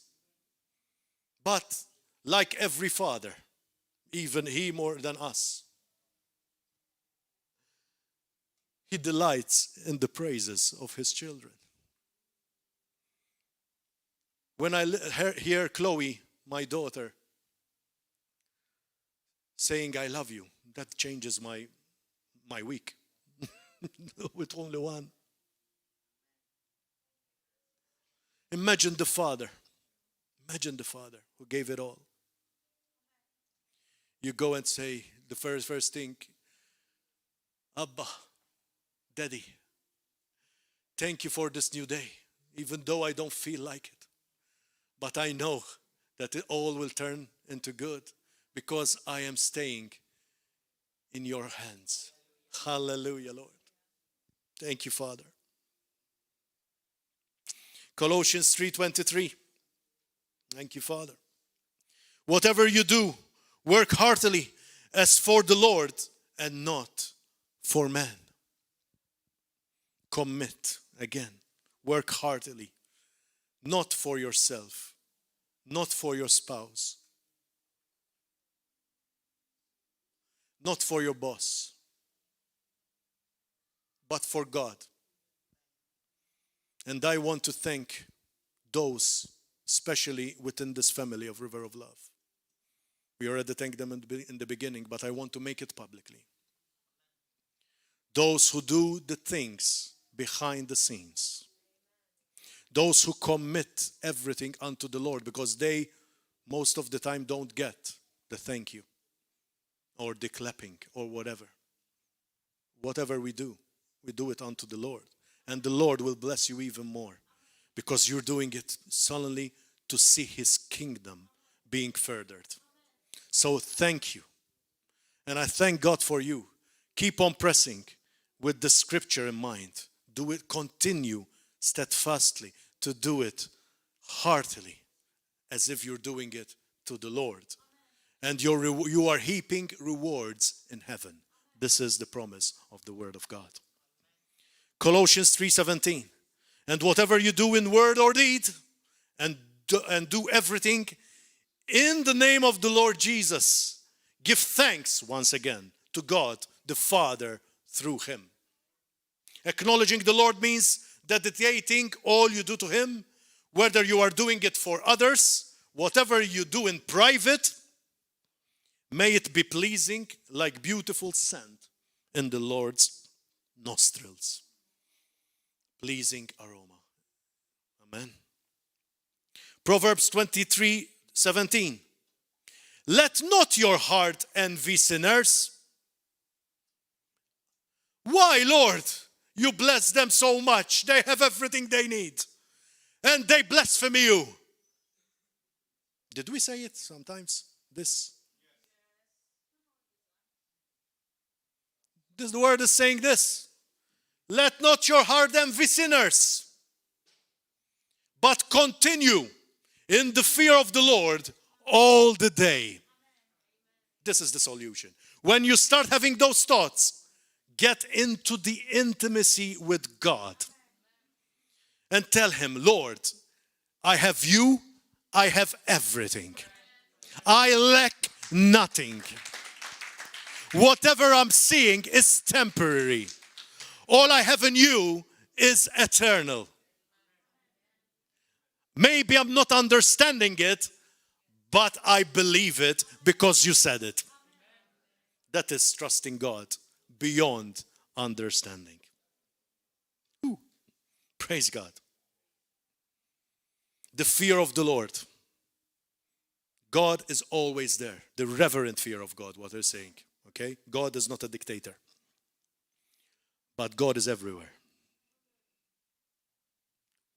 Speaker 2: But like every father, even he more than us, he delights in the praises of his children. When I hear Chloe, my daughter, saying I love you, that changes my week. With only one. Imagine the father. Imagine the father who gave it all. You go and say the first thing, Abba, Daddy, thank you for this new day, even though I don't feel like it. But I know that it all will turn into good because I am staying in your hands. Hallelujah, Lord. Thank you, Father. Colossians 3:23. Thank you, Father. Whatever you do, work heartily as for the Lord and not for man. Commit, again, work heartily, not for yourself, not for your spouse, not for your boss, but for God. And I want to thank those, especially within this family of River of Love. We already thanked them in the beginning, but I want to make it publicly. Those who do the things behind the scenes. Those who commit everything unto the Lord, because they, most of the time, don't get the thank you or the clapping or whatever. Whatever we do it unto the Lord. And the Lord will bless you even more because you're doing it solely to see his kingdom being furthered. So thank you. And I thank God for you. Keep on pressing with the scripture in mind. Do it, continue steadfastly to do it heartily as if you're doing it to the Lord. And you are heaping rewards in heaven. This is the promise of the word of God. Colossians 3:17. And whatever you do in word or deed, and do everything in the name of the Lord Jesus, give thanks once again to God the Father through him. Acknowledging the Lord means dedicating all you do to him, whether you are doing it for others, whatever you do in private, may it be pleasing like beautiful scent in the Lord's nostrils. Pleasing aroma. Amen. Proverbs 23:17. Let not your heart envy sinners. Why, Lord? You bless them so much. They have everything they need. And they blaspheme you. Did we say it sometimes? This the word is saying this. Let not your heart envy sinners, but continue in the fear of the Lord all the day. This is the solution. When you start having those thoughts, get into the intimacy with God and tell him, Lord, I have you, I have everything. I lack nothing. Whatever I'm seeing is temporary. All I have in you is eternal. Maybe I'm not understanding it, but I believe it because you said it. That is trusting God beyond understanding. Praise God. The fear of the Lord. God is always there. The reverent fear of God, what they're saying. Okay? God is not a dictator. But God is everywhere.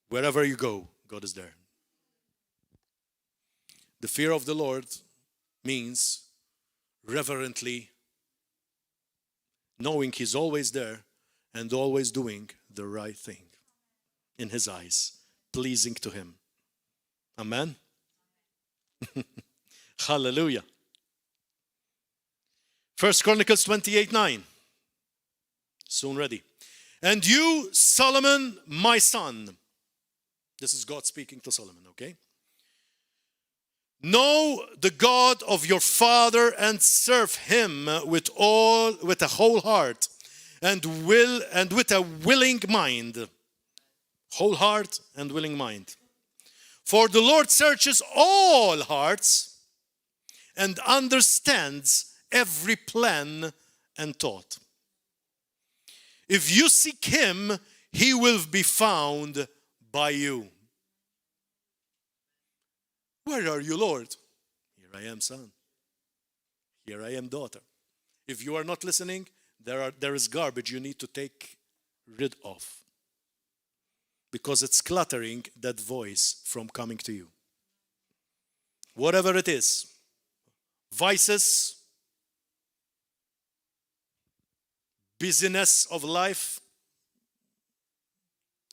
Speaker 2: Wherever you go, God is there. The fear of the Lord means reverently knowing He's always there and always doing the right thing in His eyes, pleasing to Him. Amen? Hallelujah. 1 Chronicles 28:9. Soon ready. And you, Solomon, my son. This is God speaking to Solomon, okay? Know the God of your father and serve Him with a whole heart and with a willing mind. Whole heart and willing mind. For the Lord searches all hearts and understands every plan and thought. If you seek Him, He will be found by you. Where are you, Lord? Here I am, son. Here I am, daughter. If you are not listening, there is garbage you need to take rid of. Because it's cluttering that voice from coming to you. Whatever it is. Vices. Busyness of life.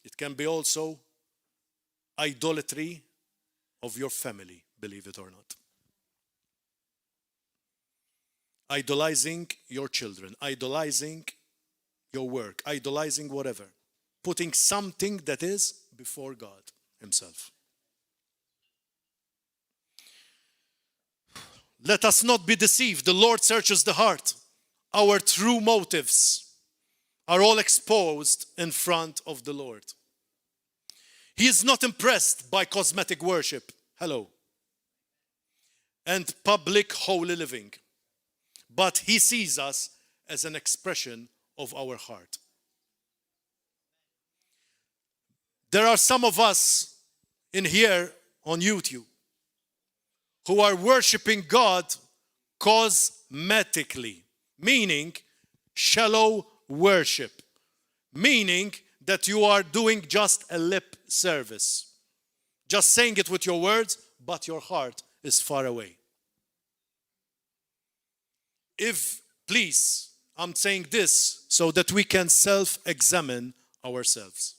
Speaker 2: It can be also idolatry of your family, believe it or not. Idolizing your children, idolizing your work, idolizing whatever. Putting something that is before God Himself. Let us not be deceived. The Lord searches the heart. Our true motives are all exposed in front of the Lord. He is not impressed by cosmetic worship. Hello. And public holy living. But He sees us as an expression of our heart. There are some of us in here on YouTube who are worshiping God cosmetically, meaning shallow worship, meaning that you are doing just a lip service, just saying it with your words, but your heart is far away. Please, I'm saying this so that we can self-examine ourselves.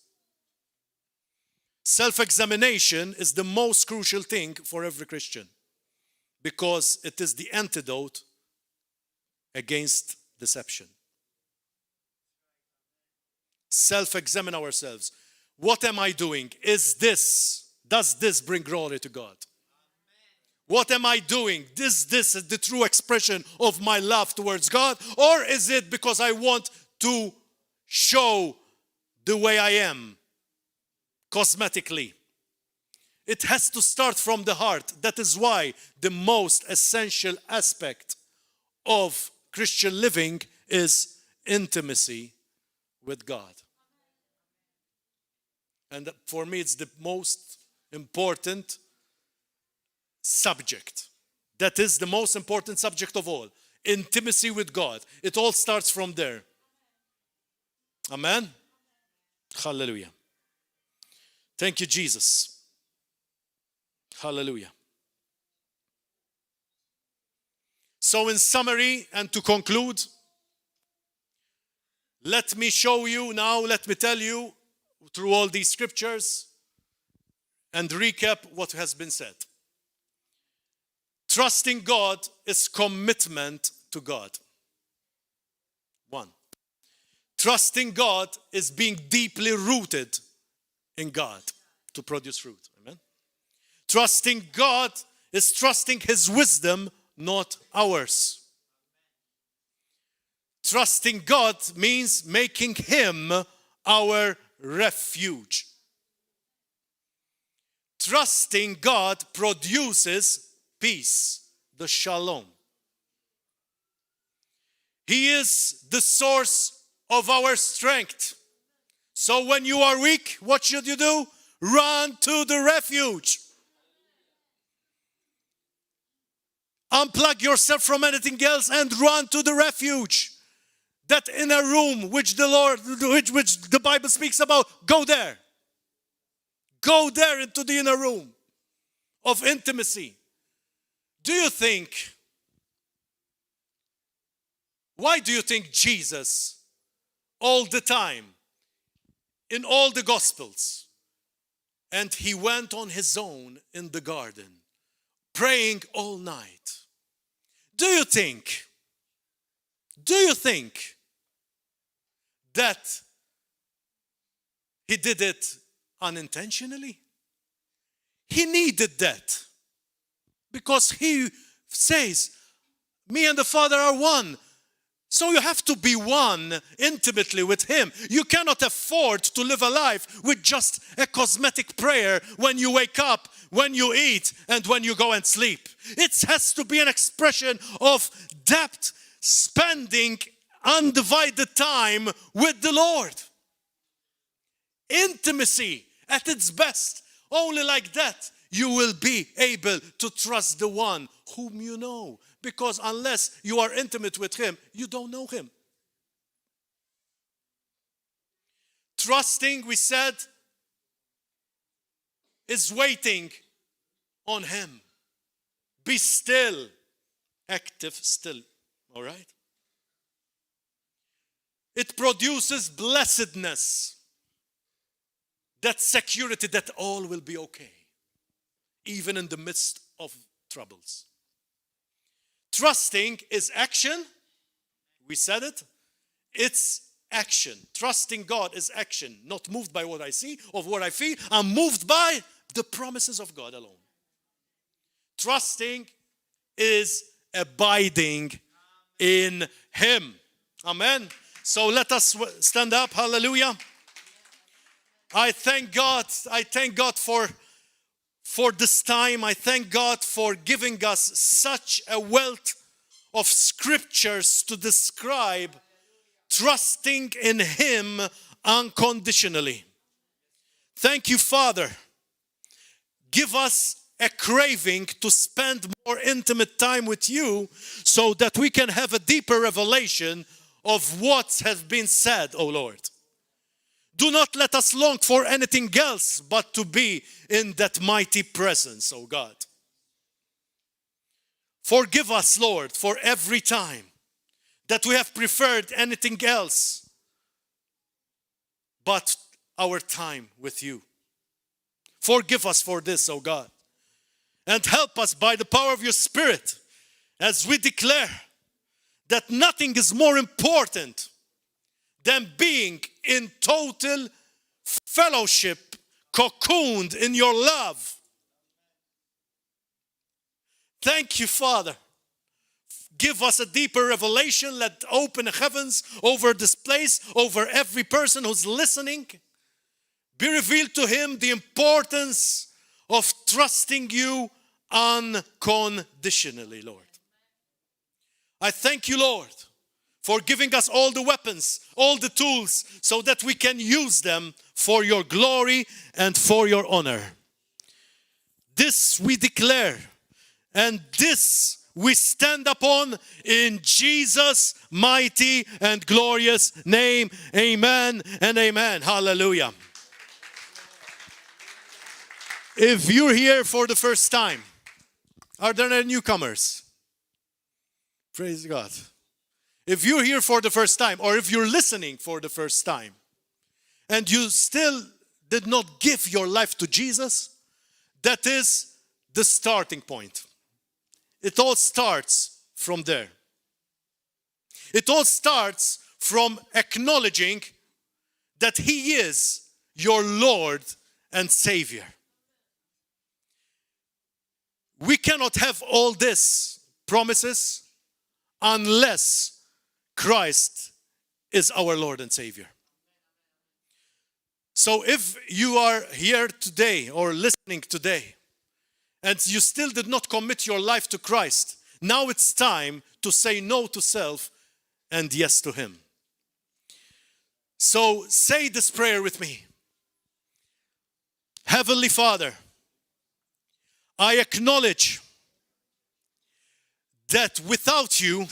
Speaker 2: Self-examination is the most crucial thing for every Christian because it is the antidote against deception. Self-examine ourselves. What am I doing? Does this bring glory to God? What am I doing? Is this the true expression of my love towards God? Or is it because I want to show the way I am? Cosmetically. It has to start from the heart. That is why the most essential aspect of Christian living is intimacy with God. And for me, it's the most important subject. That is the most important subject of all. Intimacy with God. It all starts from there. Amen? Hallelujah. Thank you, Jesus. Hallelujah. So in summary and to conclude, let me show you now, let me tell you through all these scriptures and recap what has been said. Trusting God is commitment to God. 1. Trusting God is being deeply rooted in God to produce fruit. Amen. Trusting God is trusting His wisdom, not ours. Trusting God means making Him our refuge. Trusting God produces peace, the shalom. He is the source of our strength. So when you are weak, what should you do? Run to the refuge. Unplug yourself from anything else and run to the refuge. That inner room which the Bible speaks about, go there. Go there into the inner room of intimacy. Why do you think Jesus, all the time, in all the Gospels, and he went on his own in the garden, praying all night? Do you think that he did it unintentionally? He needed that because he says, me and the Father are one. So you have to be one intimately with him. You cannot afford to live a life with just a cosmetic prayer when you wake up, when you eat, and when you go and sleep. It has to be an expression of depth, spending undivided time with the Lord. Intimacy at its best. Only like that you will be able to trust the one whom you know. Because unless you are intimate with him, you don't know him. Trusting, we said, is waiting on him. Be still. Active still. All right? It produces blessedness. That security that all will be okay. Even in the midst of troubles. Trusting is action. We said it. It's action. Trusting God is action. Not moved by what I see or what I feel. I'm moved by the promises of God alone. Trusting is abiding in him. Amen. So let us stand up. Hallelujah. I thank God. I thank God for this time. I thank God for giving us such a wealth of scriptures to describe trusting in him unconditionally. Thank you, Father. Give us a craving to spend more intimate time with you so that we can have a deeper revelation of what has been said, O Lord. Do not let us long for anything else but to be in that mighty presence, O God. Forgive us, Lord, for every time that we have preferred anything else but our time with you. Forgive us for this, O God. And help us by the power of your Spirit as we declare that nothing is more important than being in total fellowship, cocooned in your love. Thank you, Father. Give us a deeper revelation. Let open heavens over this place, over every person who's listening. Be revealed to him the importance of trusting you unconditionally, Lord. I thank you, Lord, for giving us all the weapons, all the tools, so that we can use them for your glory and for your honor. This we declare, and this we stand upon in Jesus' mighty and glorious name. Amen and amen. Hallelujah. If you're here for the first time, are there any newcomers? Praise God. If you're here for the first time, or if you're listening for the first time, and you still did not give your life to Jesus, that is the starting point. It all starts from there. It all starts from acknowledging that He is your Lord and Savior. We cannot have all these promises unless Christ is our Lord and Savior. So if you are here today or listening today and you still did not commit your life to Christ, now it's time to say no to self and yes to Him. So say this prayer with me. Heavenly Father, I acknowledge that without you,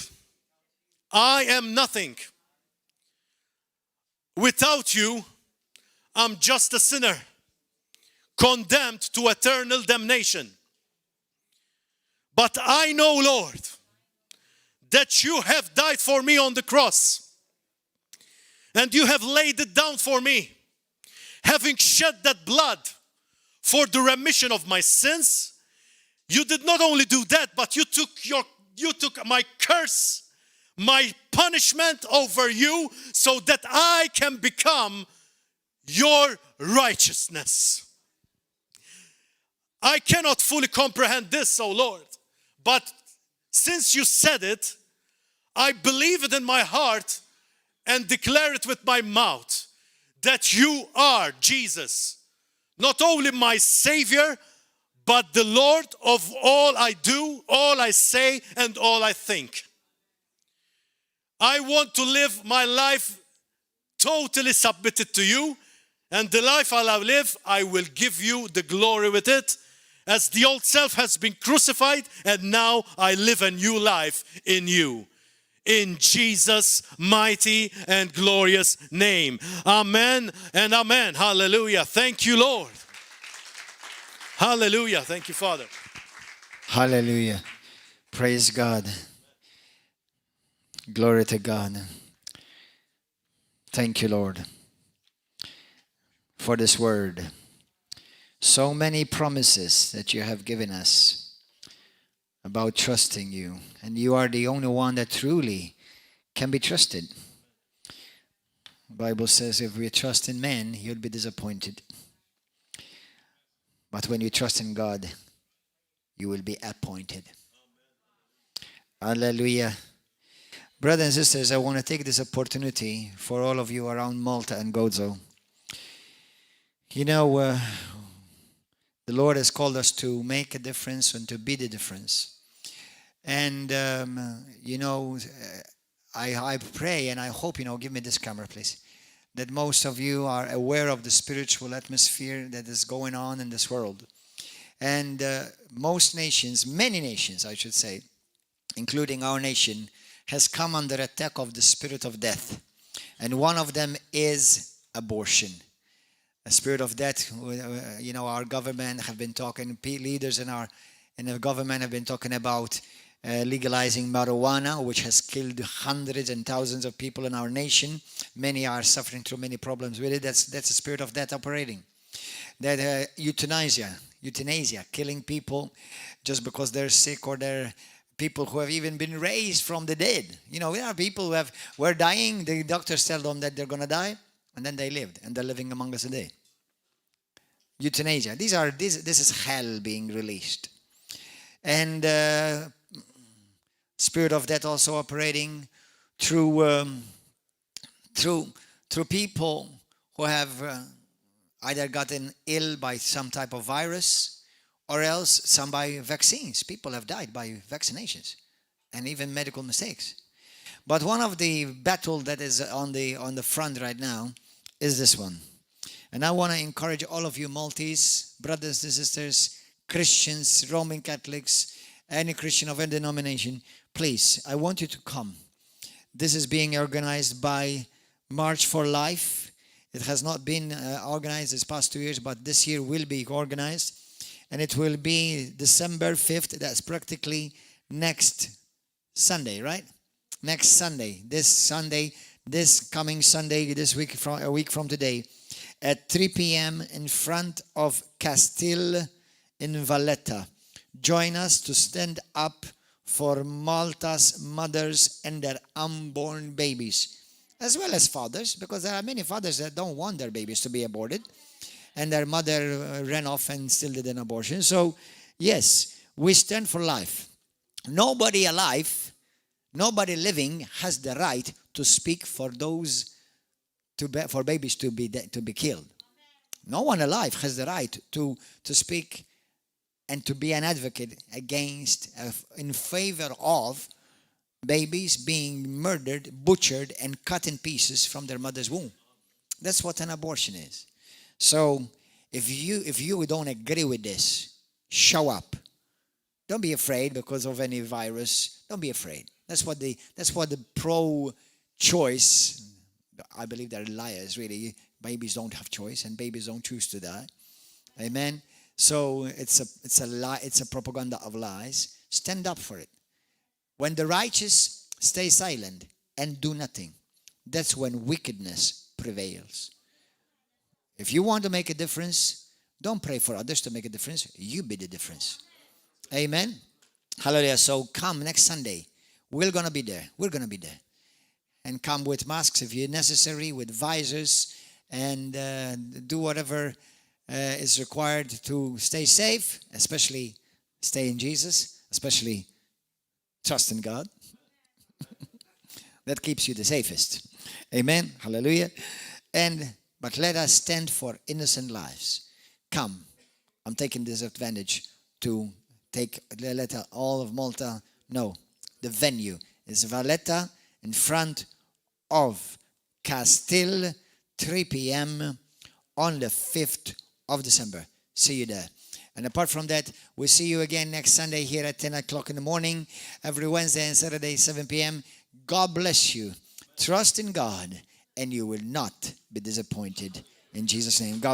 Speaker 2: I am nothing. Without you, I'm just a sinner, condemned to eternal damnation. But I know, Lord, that you have died for me on the cross, and you have laid it down for me, having shed that blood for the remission of my sins. You did not only do that, but you took my curse, my punishment over you, so that I can become your righteousness. I cannot fully comprehend this, oh Lord, but since you said it, I believe it in my heart and declare it with my mouth that you are Jesus, not only my Savior, but the Lord of all I do, all I say, and all I think. I want to live my life totally submitted to you, and the life I'll live, I will give you the glory with it, as the old self has been crucified, and now I live a new life in you. In Jesus' mighty and glorious name. Amen and amen. Hallelujah. Thank you, Lord. Hallelujah. Thank you, Father.
Speaker 1: Hallelujah. Praise God. Glory to God. Thank you, Lord, for this word. So many promises that you have given us about trusting you. And you are the only one that truly can be trusted. The Bible says if we trust in men, you'll be disappointed. But when you trust in God, you will be appointed. Hallelujah. Brothers and sisters, I want to take this opportunity for all of you around Malta and Gozo. You know, the Lord has called us to make a difference and to be the difference. And, you know, I pray and I hope, give me this camera, please, that most of you are aware of the spiritual atmosphere that is going on in this world. And most nations, many nations, I should say, including our nation, has come under attack of the spirit of death. And one of them is abortion. A spirit of death, our government have been talking, leaders in the government have been talking about legalizing marijuana, which has killed hundreds and thousands of people in our nation. Many are suffering through many problems with it. That's a spirit of death operating. That euthanasia, killing people just because they're sick, or they're people who have even been raised from the dead. There are people who were dying. The doctors tell them that they're going to die, and then they lived, and they're living among us today. Euthanasia. This is hell being released. And spirit of death also operating through people who have either gotten ill by some type of virus, or else some by vaccines. People have died by vaccinations and even medical mistakes. But one of the battle that is on the front right now is this one. And I want to encourage all of you Maltese brothers and sisters, Christians, Roman Catholics, any Christian of any denomination, please, I want you to come. This is being organized by March for Life. It has not been organized this past 2 years, but this year will be organized. And it will be December 5th. That's practically next Sunday, right? Next Sunday. This coming Sunday, this week, a week from today, at 3 p.m. in front of Castile in Valletta. Join us to stand up for Malta's mothers and their unborn babies, as well as fathers, because there are many fathers that don't want their babies to be aborted, and their mother ran off and still did an abortion. So, yes, we stand for life. Nobody alive, nobody living has the right to speak for those, for babies to be killed. No one alive has the right to speak and to be an advocate against, in favor of babies being murdered, butchered, and cut in pieces from their mother's womb. That's what an abortion is. So if you don't agree with this, show up. Don't be afraid because of any virus. Don't be afraid. That's what the pro-choice, I believe they're liars, really. Babies don't have choice and babies don't choose to die. Amen. So it's a lie, it's a propaganda of lies. Stand up for it. When the righteous stay silent and do nothing, that's when wickedness prevails. If you want to make a difference, don't pray for others to make a difference. You be the difference. Amen. Hallelujah. So come next Sunday. We're going to be there. We're going to be there. And come with masks if you're necessary, with visors, and do whatever is required to stay safe, especially stay in Jesus, especially trust in God. That keeps you the safest. Amen. Hallelujah. But let us stand for innocent lives. Come. I'm taking this advantage to let all of Malta know. The venue is Valletta in front of Castile, 3 p.m. on the 5th of December. See you there. And apart from that, we'll see you again next Sunday here at 10 o'clock in the morning, every Wednesday and Saturday, 7 p.m. God bless you. Trust in God, and you will not be disappointed. In Jesus' name, God